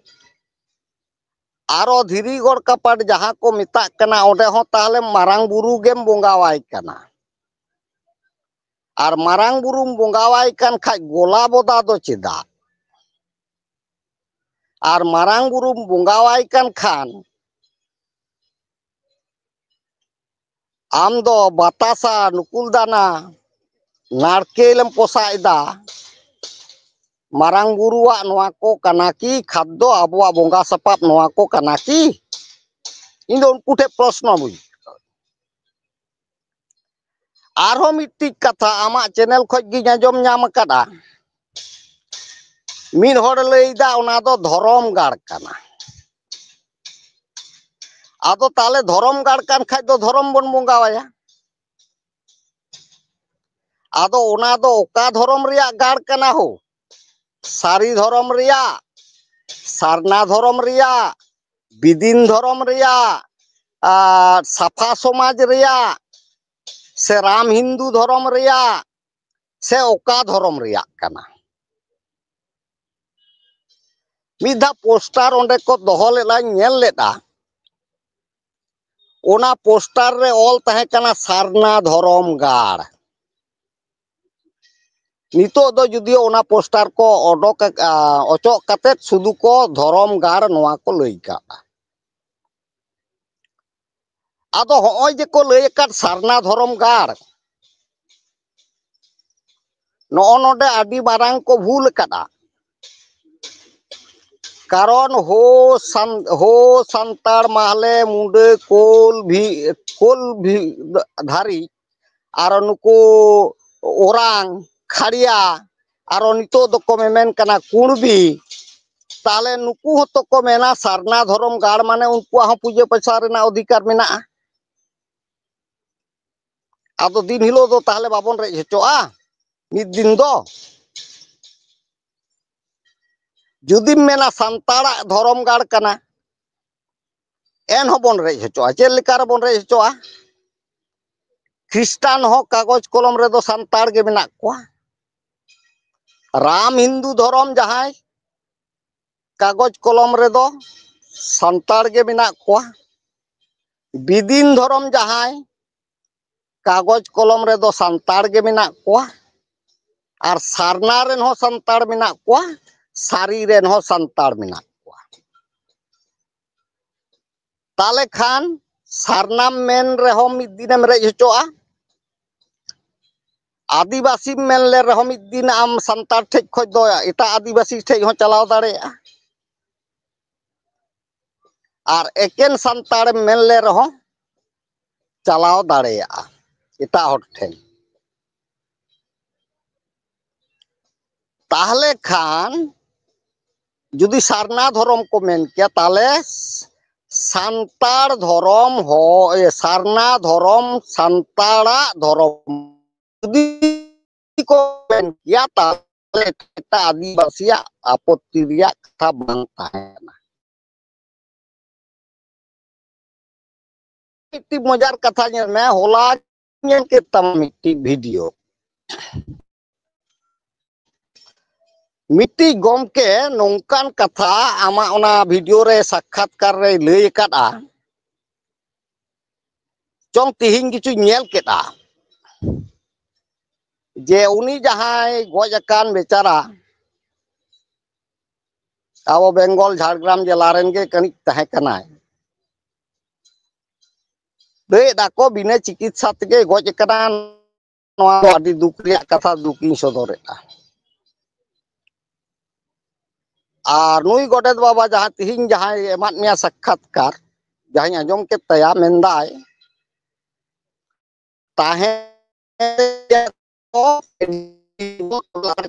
ᱟᱨᱚ ᱫᱷᱤᱨᱤ ᱜᱚᱲ ᱠᱟᱯᱟᱴ ᱡᱟᱦᱟᱸ ᱠᱚ ᱢᱮᱛᱟᱜ ᱠᱟᱱᱟ, ᱚᱸᱰᱮ ᱦᱚᱸ ᱛᱟᱦᱞᱮ ᱢᱟᱨᱟᱝ ᱵᱩᱨᱩ ᱜᱮᱢ ᱵᱚᱸᱜᱟᱣᱟᱭ ᱠᱟᱱᱟ᱾ ᱟᱨ ᱢᱟᱨᱟᱝ ᱵᱩᱨᱩᱢ ᱵᱚᱸᱜᱟᱣᱟᱭ ᱠᱟᱱ ᱠᱷᱟᱡ ᱜᱚᱞᱟ ᱵᱚᱫᱟ ᱫᱚ ᱪᱮᱫᱟᱜ? ᱟᱨ ᱢᱟᱨᱟᱝ ᱵᱩᱨᱩᱢ ᱵᱚᱸᱜᱟᱣᱟᱭ ᱠᱟᱱ ᱠᱷᱟᱱ ᱟᱢ ᱫᱚ ᱵᱟᱛᱟᱥᱟ, ᱱᱩᱠᱩᱞ ᱫᱟᱱᱟ, ᱱᱟᱲᱠᱮᱞᱮᱢ ᱯᱚᱥᱟᱜ ᱮᱫᱟ᱾ ᱢᱟᱨᱟᱝ ᱵᱩᱨᱩᱣᱟᱜ ᱱᱚᱣᱟ ᱠᱚ ᱠᱟᱱᱟ ᱠᱤ ᱠᱷᱟᱫᱽᱫᱚ? ᱟᱵᱚᱣᱟᱜ ᱵᱚᱸᱜᱟ ᱥᱟᱯᱟᱵ ᱱᱚᱣᱟ ᱠᱚ ᱠᱟᱱᱟ ᱠᱤ? ᱤᱧ ᱫᱚ ᱩᱱᱠᱩ ᱴᱷᱮᱱ ᱯᱨᱚᱥᱱᱚ ᱵᱩᱡᱷᱟᱹᱣ᱾ ᱟᱨᱦᱚᱸ ᱢᱤᱫᱴᱤᱡ ᱠᱟᱛᱷᱟ ᱟᱢᱟᱜ ᱪᱮᱱᱮᱞ ᱠᱷᱚᱡ ᱜᱤᱧ ᱟᱸᱡᱚᱢ ᱧᱟᱢ ᱟᱠᱟᱫᱼᱟ, ᱢᱤᱫ ᱦᱚᱲᱮ ᱞᱟᱹᱭᱫᱟ ᱚᱱᱟ ᱫᱚ ᱫᱷᱚᱨᱚᱢ ᱜᱟᱲ ᱠᱟᱱᱟ᱾ ᱟᱫᱚ ᱛᱟᱦᱞᱮ ᱫᱷᱚᱨᱚᱢ ᱜᱟᱲ ᱠᱟᱱ ᱠᱷᱟᱡ ᱫᱚ ᱫᱷᱚᱨᱚᱢ ᱵᱚᱱ ᱵᱚᱸᱜᱟᱣᱟᱭᱟ᱾ ᱟᱫᱚ ᱚᱱᱟ ᱫᱚ ᱚᱠᱟ ᱫᱷᱚᱨᱚᱢ ᱨᱮᱭᱟᱜ ᱜᱟᱲ ᱠᱟᱱᱟ ᱦᱳ? ᱥᱟᱹᱨᱤ ᱫᱷᱚᱨᱚᱢ ᱨᱮᱭᱟᱜ, ᱥᱟᱨᱱᱟ ᱫᱷᱚᱨᱚᱢ ᱨᱮᱭᱟᱜ, ᱵᱤᱫᱤᱱ ᱫᱷᱚᱨᱚᱢ ᱨᱮᱭᱟᱜ, ᱟᱨ ᱥᱟᱯᱷᱟ ᱥᱚᱢᱟᱡᱽ ᱨᱮᱭᱟᱜ, ᱥᱮ ᱨᱟᱢ ᱦᱤᱱᱫᱩ ᱫᱷᱚᱨᱚᱢ ᱨᱮᱭᱟᱜ, ᱥᱮ ᱚᱠᱟ ᱫᱷᱚᱨᱚᱢ ᱨᱮᱭᱟᱜ ᱠᱟᱱᱟ? ᱢᱤᱫ ᱫᱷᱟᱣ ᱯᱳᱥᱴᱟᱨ ᱚᱸᱰᱮ ᱠᱚ ᱫᱚᱦᱚ ᱞᱮᱫᱟᱧ ᱧᱮᱞ ᱞᱮᱫᱼᱟ, ᱚᱱᱟ ᱯᱳᱥᱴᱟᱨ ᱨᱮ ᱚᱞ ᱛᱟᱦᱮᱸ ᱠᱟᱱᱟ ᱥᱟᱨᱱᱟ ᱫᱷᱚᱨᱚᱢ ᱜᱟᱲ᱾ ᱱᱤᱛᱚᱜ ᱫᱚ ᱡᱩᱫᱤᱭᱳ ᱚᱱᱟ ᱯᱳᱥᱴᱟᱨ ᱠᱚ ᱚᱰᱚᱠ ᱟᱠᱟᱫᱼᱟ, ᱚᱪᱚᱜ ᱠᱟᱛᱮᱫ ᱥᱩᱫᱷᱩ ᱠᱚ ᱫᱷᱚᱨᱚᱢ ᱜᱟᱲ ᱱᱚᱣᱟ ᱠᱚ ᱞᱟᱹᱭ ᱠᱟᱜᱼᱟ᱾ ᱟᱫᱚ ᱦᱚᱸᱜᱼᱚᱭ ᱡᱮ ᱠᱚ ᱞᱟᱹᱭ ᱟᱠᱟᱫ ᱥᱟᱨᱱᱟ ᱫᱷᱚᱨᱚᱢ ᱜᱟᱲ, ᱱᱚᱜᱼᱚ ᱱᱚᱰᱮ ᱟᱹᱰᱤ ᱢᱟᱨᱟᱝ ᱠᱚ ᱵᱷᱩᱞ ᱟᱠᱟᱫᱼᱟ᱾ ᱠᱟᱨᱚᱱ ᱦᱳ ᱥᱟᱱ-, ᱦᱳ ᱥᱟᱱᱛᱟᱲ, ᱢᱟᱦᱞᱮ, ᱢᱩᱰᱟᱹ, ᱠᱳᱞ ᱵᱷᱤ-, ᱠᱳᱞ ᱵᱷᱤ-, ᱫᱷᱟᱹᱨᱤᱡ, ᱟᱨ ᱱᱩᱠᱩ ᱳᱨᱟᱝ, ᱠᱷᱟᱲᱭᱟ, ᱟᱨᱚ ᱱᱤᱛᱚᱜ ᱫᱚᱠᱚ ᱢᱮᱢᱮᱱ ᱠᱟᱱᱟ ᱠᱩᱬᱵᱤ᱾ ᱛᱟᱦᱞᱮ ᱱᱩᱠᱩ ᱦᱚᱸᱛᱚ ᱠᱚ ᱢᱮᱱᱟ ᱥᱟᱨᱱᱟ ᱫᱷᱚᱨᱚᱢ ᱜᱟᱲ ᱢᱟᱱᱮ ᱩᱱᱠᱩᱣᱟᱜ ᱦᱚᱸ ᱯᱩᱡᱟᱹ ᱯᱟᱥᱟ ᱨᱮᱱᱟᱜ ᱚᱫᱷᱤᱠᱟᱨ ᱢᱮᱱᱟᱜᱼᱟ᱾ ᱟᱫᱚ ᱫᱤᱱ ᱦᱤᱞᱳᱜ ᱫᱚ ᱛᱟᱦᱞᱮ ᱵᱟᱵᱚᱱ ᱨᱮᱡ ᱦᱚᱪᱚᱜᱼᱟ ᱢᱤᱫ ᱫᱤᱱ ᱫᱚ? ᱡᱩᱫᱤᱢ ᱢᱮᱱᱟ ᱥᱟᱱᱛᱟᱲᱟᱜ ᱫᱷᱚᱨᱚᱢ ᱜᱟᱲ ᱠᱟᱱᱟ, ᱮᱱᱦᱚᱸ ᱵᱚᱱ ᱨᱮᱡ ᱦᱚᱪᱚᱜᱼᱟ᱾ ᱪᱮᱫ ᱞᱮᱠᱟ ᱨᱮᱵᱚᱱ ᱨᱮᱡ ᱦᱚᱪᱚᱜᱼᱟ? ᱠᱷᱨᱤᱥᱴᱟᱱ ᱦᱚᱸ ᱠᱟᱜᱚᱡᱽ ᱠᱚᱞᱚᱢ ᱨᱮᱫᱚ ᱥᱟᱱᱛᱟᱲ ᱜᱮ ᱢᱮᱱᱟᱜ ᱠᱚᱣᱟ᱾ ᱨᱟᱢ ᱦᱤᱱᱫᱩ ᱫᱷᱚᱨᱚᱢ ᱡᱟᱦᱟᱸᱭ, ᱠᱟᱜᱚᱡᱽ ᱠᱚᱞᱚᱢ ᱨᱮᱫᱚ ᱥᱟᱱᱛᱟᱲ ᱜᱮ ᱢᱮᱱᱟᱜ ᱠᱚᱣᱟ᱾ ᱵᱤᱫᱤᱱ ᱫᱷᱚᱨᱚᱢ ᱡᱟᱦᱟᱸᱭ, ᱠᱟᱜᱚᱡᱽ ᱠᱚᱞᱚᱢ ᱨᱮᱫᱚ ᱥᱟᱱᱛᱟᱲ ᱜᱮ ᱢᱮᱱᱟᱜ ᱠᱚᱣᱟ᱾ ᱟᱨ ᱥᱟᱨᱱᱟ ᱨᱮᱱ ᱦᱚᱸ ᱥᱟᱱᱛᱟᱲ ᱢᱮᱱᱟᱜ ᱠᱚᱣᱟ, ᱥᱟᱹᱨᱤ ᱨᱮᱱ ᱦᱚᱸ ᱥᱟᱱᱛᱟᱲ ᱢᱮᱱᱟᱜ ᱠᱚᱣᱟ᱾ ᱛᱟᱦᱞᱮ ᱠᱷᱟᱱ ᱥᱟᱨᱱᱟᱢ ᱢᱮᱱ ᱨᱮᱦᱚᱸ ᱢᱤᱫ ᱫᱤᱱᱮᱢ ᱨᱮᱡ ᱦᱚᱪᱚᱜᱼᱟ, ᱟᱹᱫᱤᱵᱟᱹᱥᱤᱢ ᱢᱮᱱ ᱞᱮ ᱨᱮᱦᱚᱸ ᱢᱤᱫ ᱫᱤᱱ ᱟᱢ ᱥᱟᱱᱛᱟᱲ ᱴᱷᱮᱡ ᱠᱷᱚᱡ ᱫᱚ ᱮᱴᱟᱜ ᱟᱹᱫᱤᱵᱟᱹᱥᱤ ᱴᱷᱮᱡ ᱦᱚᱸ ᱪᱟᱞᱟᱣ ᱫᱟᱲᱮᱭᱟᱜᱼᱟ᱾ ᱟᱨ ᱮᱠᱮᱱ ᱥᱟᱱᱛᱟᱲᱮᱢ ᱢᱮᱱ ᱞᱮ ᱨᱮᱦᱚᱸ ᱪᱟᱞᱟᱣ ᱫᱟᱲᱮᱭᱟᱜᱼᱟ ᱮᱴᱟᱜ ᱦᱚᱲ ᱴᱷᱮᱱ᱾ ᱛᱟᱦᱞᱮ ᱠᱷᱟᱱ ᱡᱩᱫᱤ ᱥᱟᱨᱱᱟ ᱫᱷᱚᱨᱚᱢ ᱠᱚ ᱢᱮᱱ ᱠᱮᱭᱟ, ᱛᱟᱦᱞᱮ ᱥᱟᱱᱛᱟᱲ ᱫᱷᱚᱨᱚᱢ ᱦᱚ-, ᱮ, ᱥᱟᱨᱱᱟ ᱫᱷᱚᱨᱚᱢ ᱥᱟᱱᱛᱟᱲᱟᱜ ᱫᱷᱚᱨᱚᱢ ᱡᱩᱫᱤ ᱠᱚ ᱢᱮᱱ ᱠᱮᱭᱟ, ᱛᱟᱦᱞᱮ ᱮᱴᱟᱜ ᱟᱹᱫᱤᱵᱟᱹᱥᱤᱭᱟᱜ ᱟᱯᱚᱛᱛᱤ ᱨᱮᱭᱟᱜ ᱠᱟᱛᱷᱟ ᱵᱟᱝ ᱛᱟᱦᱮᱸ ᱠᱟᱱᱟ᱾ ᱢᱤᱫᱴᱤᱡ ᱢᱚᱡᱟᱨ ᱠᱟᱛᱷᱟ ᱧᱮᱞ ᱢᱮ, ᱦᱚᱞᱟ ᱧᱮᱞ ᱠᱮᱫ ᱛᱟᱢᱟ ᱢᱤᱫᱴᱤᱡ ᱵᱷᱤᱰᱤᱭᱳ᱾ ᱢᱤᱫᱴᱤᱡ ᱜᱚᱢᱠᱮ ᱱᱚᱝᱠᱟᱱ ᱠᱟᱛᱷᱟ ᱟᱢᱟᱜ ᱚᱱᱟ ᱵᱷᱤᱰᱤᱭᱳ ᱨᱮ ᱥᱟᱠᱠᱷᱟᱛᱠᱟᱨ ᱨᱮᱭ ᱞᱟᱹᱭ ᱟᱠᱟᱫᱼᱟ, ᱪᱚᱝ ᱛᱤᱦᱤᱧ ᱜᱮᱪᱚᱧ ᱧᱮᱞ ᱠᱮᱫᱼᱟ, ᱡᱮ ᱩᱱᱤ ᱡᱟᱦᱟᱸᱭ ᱜᱚᱡ ᱟᱠᱟᱱ ᱵᱮᱪᱟᱨᱟ, ᱟᱵᱚ ᱵᱮᱝᱜᱚᱞ ᱡᱷᱟᱲᱜᱨᱟᱢ ᱡᱮᱞᱟ ᱨᱮᱱ ᱜᱮ ᱠᱟᱹᱱᱤᱡ ᱛᱟᱦᱮᱸ ᱠᱟᱱᱟᱭ᱾ ᱞᱟᱹᱭᱮᱫ ᱟᱠᱚ ᱵᱤᱱᱟᱹ ᱪᱤᱠᱤᱛᱥᱟ ᱛᱮᱜᱮ ᱜᱚᱡ ᱟᱠᱟᱱᱟ᱾ ᱱᱚᱣᱟ ᱫᱚ ᱟᱹᱰᱤ ᱫᱩᱠ ᱨᱮᱭᱟᱜ ᱠᱟᱛᱷᱟ, ᱫᱩᱠ ᱤᱧ ᱥᱚᱫᱚᱨᱮᱫᱼᱟ᱾ ᱟᱨ ᱱᱩᱭ ᱜᱚᱰᱮᱛ ᱵᱟᱵᱟ ᱡᱟᱦᱟᱸ ᱛᱤᱦᱤᱧ ᱡᱟᱦᱟᱸᱭ ᱮᱢᱟᱫ ᱢᱮᱭᱟ ᱥᱟᱠᱠᱷᱟᱛᱠᱟᱨ, ᱡᱟᱦᱟᱸᱧ ᱟᱸᱡᱚᱢ ᱠᱮᱫ ᱛᱟᱭᱟ, ᱢᱮᱱᱫᱟᱭ ᱛᱟᱦᱮᱸ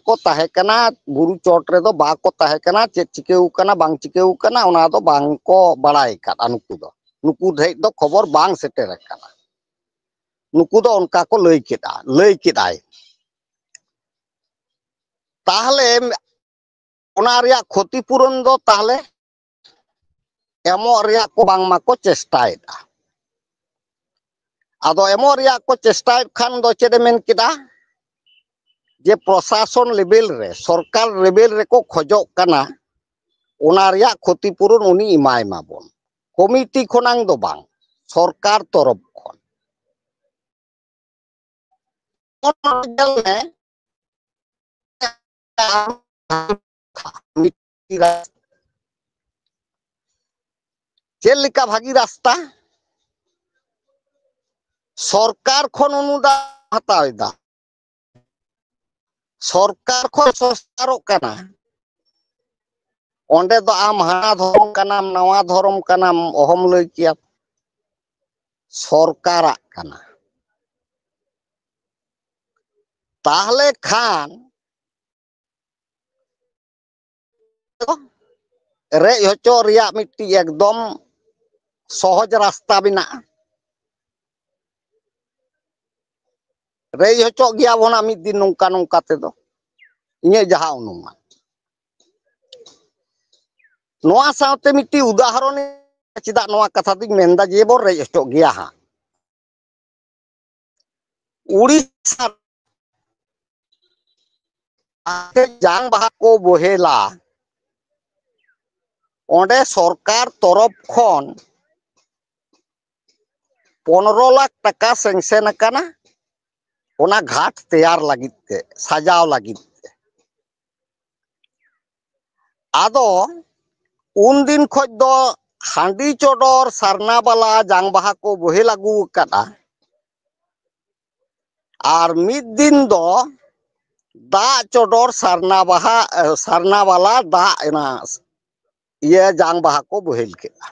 ᱠᱚ ᱛᱟᱦᱮᱸ ᱠᱟᱱᱟ, ᱵᱩᱨᱩ ᱪᱚᱴ ᱨᱮᱫᱚ ᱵᱟᱠᱚ ᱛᱟᱦᱮᱸ ᱠᱟᱱᱟ᱾ ᱪᱮᱫ ᱪᱤᱠᱟᱹᱣ ᱠᱟᱱᱟ ᱵᱟᱝ ᱪᱤᱠᱟᱹᱣ ᱠᱟᱱᱟ ᱚᱱᱟ ᱫᱚ ᱵᱟᱝ ᱠᱚ ᱵᱟᱲᱟᱭ ᱟᱠᱟᱫᱼᱟ᱾ ᱱᱩᱠᱩ ᱫᱚ, ᱱᱩᱠᱩ ᱴᱷᱮᱡ ᱫᱚ ᱠᱷᱚᱵᱚᱨ ᱵᱟᱝ ᱥᱮᱴᱮᱨ ᱟᱠᱟᱱᱟ᱾ ᱱᱩᱠᱩ ᱫᱚ ᱚᱱᱠᱟ ᱠᱚ ᱞᱟᱹᱭ ᱠᱮᱫᱟ, ᱞᱟᱹᱭ ᱠᱮᱫᱟᱭ᱾ ᱛᱟᱦᱞᱮ ᱚᱱᱟ ᱨᱮᱭᱟᱜ ᱠᱷᱚᱛᱤ ᱯᱩᱨᱚᱱ ᱫᱚ ᱛᱟᱦᱞᱮ ᱮᱢᱚᱜ ᱨᱮᱭᱟᱜ ᱠᱚ ᱵᱟᱝᱢᱟ ᱠᱚ ᱪᱮᱥᱴᱟᱭᱮᱫᱼᱟ᱾ ᱟᱫᱚ ᱮᱢᱚᱜ ᱨᱮᱭᱟᱜ ᱠᱚ ᱪᱮᱥᱴᱟᱭᱮᱫ ᱠᱷᱟᱱ ᱫᱚ ᱪᱮᱫ ᱮ ᱢᱮᱱ ᱠᱮᱫᱟ? ᱡᱮ ᱯᱨᱚᱥᱟᱥᱚᱱ ᱞᱮᱵᱮᱞ ᱨᱮ, ᱥᱚᱨᱠᱟᱨ ᱞᱮᱵᱮᱞ ᱨᱮᱠᱚ ᱠᱷᱚᱡᱚᱜ ᱠᱟᱱᱟ, ᱚᱱᱟ ᱨᱮᱭᱟᱜ ᱠᱷᱚᱛᱤ ᱯᱩᱨᱚᱱ ᱩᱱᱤ ᱮᱢᱟᱭ ᱢᱟᱵᱚᱱ, ᱠᱚᱢᱤᱴᱤ ᱠᱷᱚᱱᱟᱝ ᱫᱚ ᱵᱟᱝ, ᱥᱚᱨᱠᱟᱨ ᱛᱚᱨᱚᱯ ᱠᱷᱚᱱ᱾ ᱧᱮᱞ ᱢᱮ, ᱪᱮᱫ ᱞᱮᱠᱟ ᱵᱷᱟᱹᱜᱤ ᱨᱟᱥᱛᱟ? ᱥᱚᱨᱠᱟᱨ ᱠᱷᱚᱱ ᱚᱱᱩᱫᱟᱱ ᱦᱟᱛᱟᱣ ᱮᱫᱟ, ᱥᱚᱨᱠᱟᱨ ᱠᱷᱚᱱ ᱥᱚᱥᱠᱟᱨᱚᱜ ᱠᱟᱱᱟ᱾ ᱚᱸᱰᱮ ᱫᱚ ᱟᱢ ᱦᱟᱱᱟ ᱫᱷᱚᱨᱚᱢ ᱠᱟᱱᱟᱢ, ᱱᱟᱣᱟ ᱫᱷᱚᱨᱚᱢ ᱠᱟᱱᱟᱢ, ᱚᱦᱚᱢ ᱞᱟᱹᱭ ᱠᱮᱭᱟ, ᱥᱚᱨᱠᱟᱨᱟᱜ ᱠᱟᱱᱟ᱾ ᱛᱟᱦᱞᱮ ᱠᱷᱟᱱ ᱨᱮᱡ ᱦᱚᱪᱚ ᱨᱮᱭᱟᱜ ᱢᱤᱫᱴᱤᱡ ᱮᱠᱫᱚᱢ ᱥᱚᱦᱚᱡ ᱨᱟᱥᱛᱟ ᱢᱮᱱᱟᱜᱼᱟ᱾ ᱨᱮᱡ ᱦᱚᱪᱚᱜ ᱜᱮᱭᱟ ᱵᱚᱱ ᱦᱟᱸᱜ ᱢᱤᱫ ᱫᱤᱱ ᱱᱚᱝᱠᱟ ᱱᱚᱝᱠᱟ ᱛᱮᱫᱚ, ᱤᱧᱟᱹᱜ ᱡᱟᱦᱟᱸ ᱚᱱᱩᱢᱟᱱ᱾ ᱱᱚᱣᱟ ᱥᱟᱶᱛᱮ ᱢᱤᱫᱴᱤᱡ ᱩᱫᱟᱦᱚᱨᱚᱱ, ᱪᱮᱫᱟᱜ ᱱᱚᱣᱟ ᱠᱟᱛᱷᱟ ᱫᱚᱧ ᱢᱮᱱᱫᱟ ᱡᱮ ᱵᱚᱱ ᱨᱮᱡ ᱦᱚᱪᱚᱜ ᱜᱮᱭᱟ ᱦᱟᱸᱜ᱾ ᱩᱲᱤᱥᱥᱟ ᱡᱟᱝ ᱵᱟᱦᱟ ᱠᱚ ᱵᱚᱦᱮᱞᱟ, ᱚᱸᱰᱮ ᱥᱚᱨᱠᱟᱨ ᱛᱚᱨᱚᱯ ᱠᱷᱚᱱ ᱯᱚᱱᱨᱚ ᱞᱟᱠᱷ ᱴᱟᱠᱟ ᱥᱮᱝᱥᱮᱱ ᱟᱠᱟᱱᱟ ᱚᱱᱟ ᱜᱷᱟᱴ ᱛᱮᱭᱟᱨ ᱞᱟᱹᱜᱤᱫ ᱛᱮ, ᱥᱟᱡᱟᱣ ᱞᱟᱹᱜᱤᱫ ᱛᱮ᱾ ᱟᱫᱚ ᱩᱱᱫᱤᱱ ᱠᱷᱚᱡ ᱫᱚ ᱦᱟᱺᱰᱤ ᱪᱚᱰᱚᱨ ᱥᱟᱨᱱᱟ ᱵᱟᱞᱟ ᱡᱟᱝ ᱵᱟᱦᱟ ᱠᱚ ᱵᱚᱦᱮᱞ ᱟᱹᱜᱩ ᱟᱠᱟᱫᱼᱟ, ᱟᱨ ᱢᱤᱫ ᱫᱤᱱ ᱫᱚ ᱫᱟᱜ ᱪᱚᱰᱚᱨ ᱥᱟᱨᱱᱟ ᱵᱟᱦᱟ, ᱥᱟᱨᱱᱟ ᱵᱟᱞᱟ ᱫᱟᱜ ᱮᱱᱟ, ᱤᱭᱟᱹ ᱡᱟᱝ ᱵᱟᱦᱟ ᱠᱚ ᱵᱚᱦᱮᱞ ᱠᱮᱫᱼᱟ᱾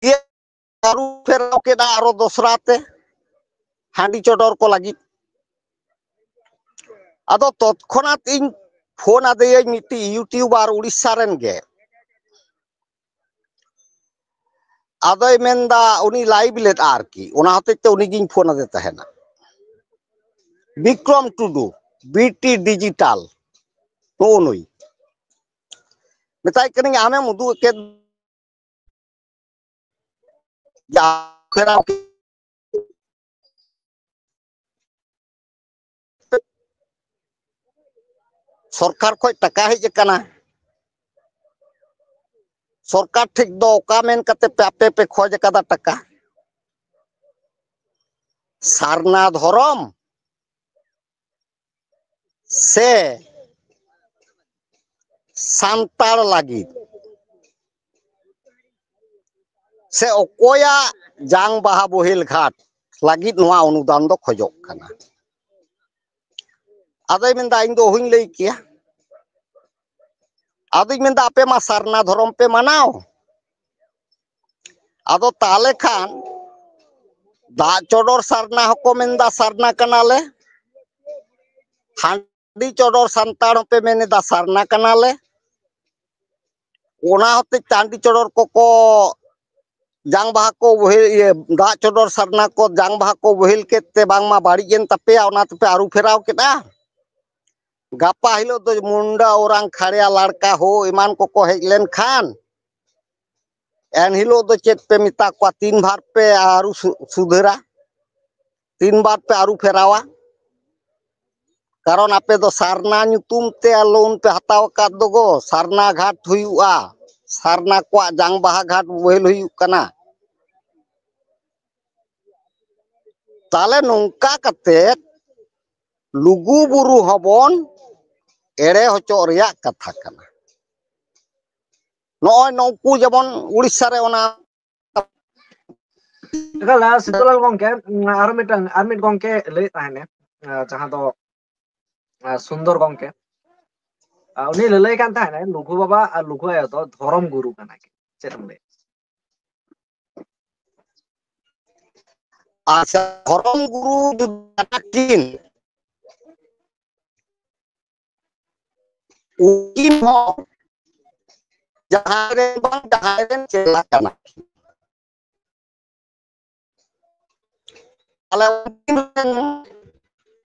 ᱤᱭᱟᱹ ᱟᱹᱨᱩ ᱯᱷᱮᱨᱟᱣ ᱠᱮᱫᱟ ᱟᱨᱚ ᱫᱚᱥᱨᱟ ᱛᱮ ᱦᱟᱺᱰᱤ ᱪᱚᱰᱚᱨ ᱠᱚ ᱞᱟᱹᱜᱤᱫ᱾ ᱟᱫᱚ ᱛᱚᱛᱠᱷᱚᱱᱟᱛ ᱤᱧ ᱯᱷᱳᱱ ᱟᱫᱮᱭᱟᱹᱧ ᱢᱤᱫᱴᱤᱡ YouTuber ᱩᱲᱤᱥᱥᱟ ᱨᱮᱱ ᱜᱮ᱾ ᱟᱫᱚᱭ ᱢᱮᱱᱫᱟ, ᱩᱱᱤ ᱞᱟᱭᱤᱵᱷ ᱞᱮᱫᱼᱟ ᱟᱨᱠᱤ, ᱚᱱᱟ ᱦᱚᱛᱮᱡ ᱛᱮ ᱩᱱᱤ ᱜᱤᱧ ᱯᱷᱳᱱ ᱟᱫᱮ ᱛᱟᱦᱮᱱᱟ᱾ ᱵᱤᱠᱨᱚᱢ ᱴᱩᱰᱩ, BT Digital, ᱱᱩᱜᱼᱩ ᱱᱩᱭ᱾ ᱢᱮᱛᱟᱭ ᱠᱟᱹᱱᱟᱹᱧ, ᱟᱢᱮᱢ ᱩᱫᱩᱜ ᱠᱮᱫ ᱡᱟ ᱯᱷᱮᱨᱟᱣ ᱠᱮᱫ᱾ ᱥᱚᱨᱠᱟᱨ ᱠᱷᱚᱡ ᱴᱟᱠᱟ ᱦᱮᱡ ᱟᱠᱟᱱᱟ, ᱥᱚᱨᱠᱟᱨ ᱴᱷᱮᱡ ᱫᱚ ᱚᱠᱟ ᱢᱮᱱ ᱠᱟᱛᱮ ᱯᱮ ᱟᱯᱮ ᱯᱮ ᱠᱷᱚᱡ ᱟᱠᱟᱫᱟ ᱴᱟᱠᱟ? ᱥᱟᱨᱱᱟ ᱫᱷᱚᱨᱚᱢ ᱥᱮ ᱥᱟᱱᱛᱟᱲ ᱞᱟᱹᱜᱤᱫ ᱥᱮ ᱚᱠᱚᱭᱟᱜ ᱡᱟᱝ ᱵᱟᱦᱟ ᱵᱚᱦᱮᱞ ᱜᱷᱟᱴ ᱞᱟᱹᱜᱤᱫ ᱱᱚᱣᱟ ᱚᱱᱩᱫᱟᱱ ᱫᱚ ᱠᱷᱚᱡᱚᱜ ᱠᱟᱱᱟ? ᱟᱫᱚᱭ ᱢᱮᱱᱫᱟ, ᱤᱧ ᱫᱚ ᱚᱦᱚᱧ ᱞᱟᱹᱭ ᱠᱮᱭᱟ᱾ ᱟᱫᱚᱧ ᱢᱮᱱᱫᱟ, ᱟᱯᱮ ᱢᱟ ᱥᱟᱨᱱᱟ ᱫᱷᱚᱨᱚᱢ ᱯᱮ ᱢᱟᱱᱟᱣ᱾ ᱟᱫᱚ ᱛᱟᱦᱞᱮ ᱠᱷᱟᱱ ᱫᱟᱜ ᱪᱚᱰᱚᱨ ᱥᱟᱨᱱᱟ ᱦᱚᱸᱠᱚ ᱢᱮᱱᱫᱟ ᱥᱟᱨᱱᱟ ᱠᱟᱱᱟᱞᱮ, ᱦᱟᱺᱰᱤ ᱪᱚᱰᱚᱨ ᱥᱟᱱᱛᱟᱲ ᱦᱚᱸᱯᱮ ᱢᱮᱱ ᱮᱫᱟ ᱥᱟᱨᱱᱟ ᱠᱟᱱᱟᱞᱮ᱾ ᱚᱱᱟ ᱦᱚᱛᱮᱡ ᱛᱮ ᱦᱟᱺᱰᱤ ᱪᱚᱰᱚᱨ ᱠᱚᱠᱚ ᱡᱟᱝ ᱵᱟᱦᱟ ᱠᱚ ᱵᱚᱦᱮᱞ, ᱤᱭᱟᱹ, ᱫᱟᱜ ᱪᱚᱰᱚᱨ ᱥᱟᱨᱱᱟ ᱠᱚ ᱡᱟᱝ ᱵᱟᱦᱟ ᱠᱚ ᱵᱚᱦᱮᱞ ᱠᱮᱫ ᱛᱮ ᱵᱟᱝᱢᱟ ᱵᱟᱹᱲᱤᱡ ᱮᱱ ᱛᱟᱯᱮᱭᱟ, ᱚᱱᱟ ᱛᱮᱯᱮ ᱟᱹᱨᱩ ᱯᱷᱮᱨᱟᱣ ᱠᱮᱫᱼᱟ᱾ ᱜᱟᱯᱟ ᱦᱤᱞᱳᱜ ᱫᱚ ᱢᱩᱱᱰᱟ, ᱳᱨᱟᱝ, ᱠᱷᱟᱲᱭᱟ, ᱞᱟᱲᱠᱟ ᱦᱳ ᱮᱢᱟᱱ ᱠᱚᱠᱚ ᱦᱮᱡ ᱞᱮᱱᱠᱷᱟᱱ ᱮᱱ ᱦᱤᱞᱳᱜ ᱫᱚ ᱪᱮᱫ ᱯᱮ ᱢᱮᱛᱟ ᱠᱚᱣᱟ? ᱛᱤᱱ ᱵᱟᱨ ᱯᱮ ᱟᱹᱨᱩ ᱥᱩ-, ᱥᱩᱫᱷᱟᱹᱨᱟ, ᱛᱤᱱ ᱵᱟᱨ ᱯᱮ ᱟᱹᱨᱩ ᱯᱷᱮᱨᱟᱣᱟ᱾ ᱠᱟᱨᱚᱱ ᱟᱯᱮ ᱫᱚ ᱥᱟᱨᱱᱟ ᱧᱩᱛᱩᱢ ᱛᱮ ᱞᱳᱱ ᱯᱮ ᱦᱟᱛᱟᱣ ᱟᱠᱟᱫ ᱫᱚᱜᱚ, ᱥᱟᱨᱱᱟ ᱜᱷᱟᱴ ᱦᱩᱭᱩᱜᱼᱟ, ᱥᱟᱨᱱᱟ ᱠᱚᱣᱟᱜ ᱡᱟᱝ ᱵᱟᱦᱟ ᱜᱷᱟᱴ ᱵᱚᱦᱮᱞ ᱦᱩᱭᱩᱜ ᱠᱟᱱᱟ᱾ ᱛᱟᱦᱞᱮ ᱱᱚᱝᱠᱟ ᱠᱟᱛᱮ ᱞᱩᱜᱩ ᱵᱩᱨᱩ ᱦᱚᱸᱵᱚᱱ ᱮᱲᱮ ᱦᱚᱪᱚᱜ ᱨᱮᱭᱟᱜ ᱠᱟᱛᱷᱟ ᱠᱟᱱᱟ᱾ ᱱᱚᱜᱼᱚᱭ ᱱᱩᱠᱩ ᱡᱮᱢᱚᱱ ᱩᱲᱤᱥᱥᱟ ᱨᱮ ᱚᱱᱟ ᱮᱠᱟᱞ, ᱥᱤᱫᱩᱞᱟᱞ ᱜᱚᱝᱠᱮ, ᱟᱨ ᱢᱤᱫᱴᱟᱝ, ᱟᱨ ᱢᱤᱫ ᱜᱚᱝᱠᱮ ᱞᱟᱹᱭᱮᱫ ᱛᱟᱦᱮᱱᱮ, ᱡᱟᱦᱟᱸ ᱫᱚ ᱥᱩᱱᱫᱚᱨ ᱜᱚᱝᱠᱮ, ᱩᱱᱤ ᱞᱟᱹᱞᱟᱹᱭ ᱠᱟᱱ ᱛᱟᱦᱮᱱᱟᱭ, ᱞᱩᱜᱩ ᱵᱟᱵᱟ ᱟᱨ ᱞᱩᱜᱩ ᱟᱭᱳ ᱫᱚ ᱫᱷᱚᱨᱚᱢ ᱜᱩᱨᱩ ᱠᱟᱱᱟ ᱠᱤᱱ᱾ ᱪᱮᱫ ᱮᱢ ᱞᱟᱹᱭᱟ? ᱟᱪᱪᱷᱟ, ᱫᱷᱚᱨᱚᱢ ᱜᱩᱨᱩ ᱡᱩᱫᱤ ᱠᱟᱱᱟ ᱠᱤᱱ, ᱩᱱᱠᱤᱱ ᱦᱚᱸ ᱡᱟᱦᱟᱸᱭ ᱨᱮᱱ ᱵᱟᱝ ᱡᱟᱦᱟᱸᱭ ᱨᱮᱱ ᱪᱮᱞᱟ ᱠᱟᱱᱟ ᱠᱤᱱ᱾ ᱛᱟᱦᱞᱮ ᱩᱱᱠᱤᱱ ᱨᱮᱱ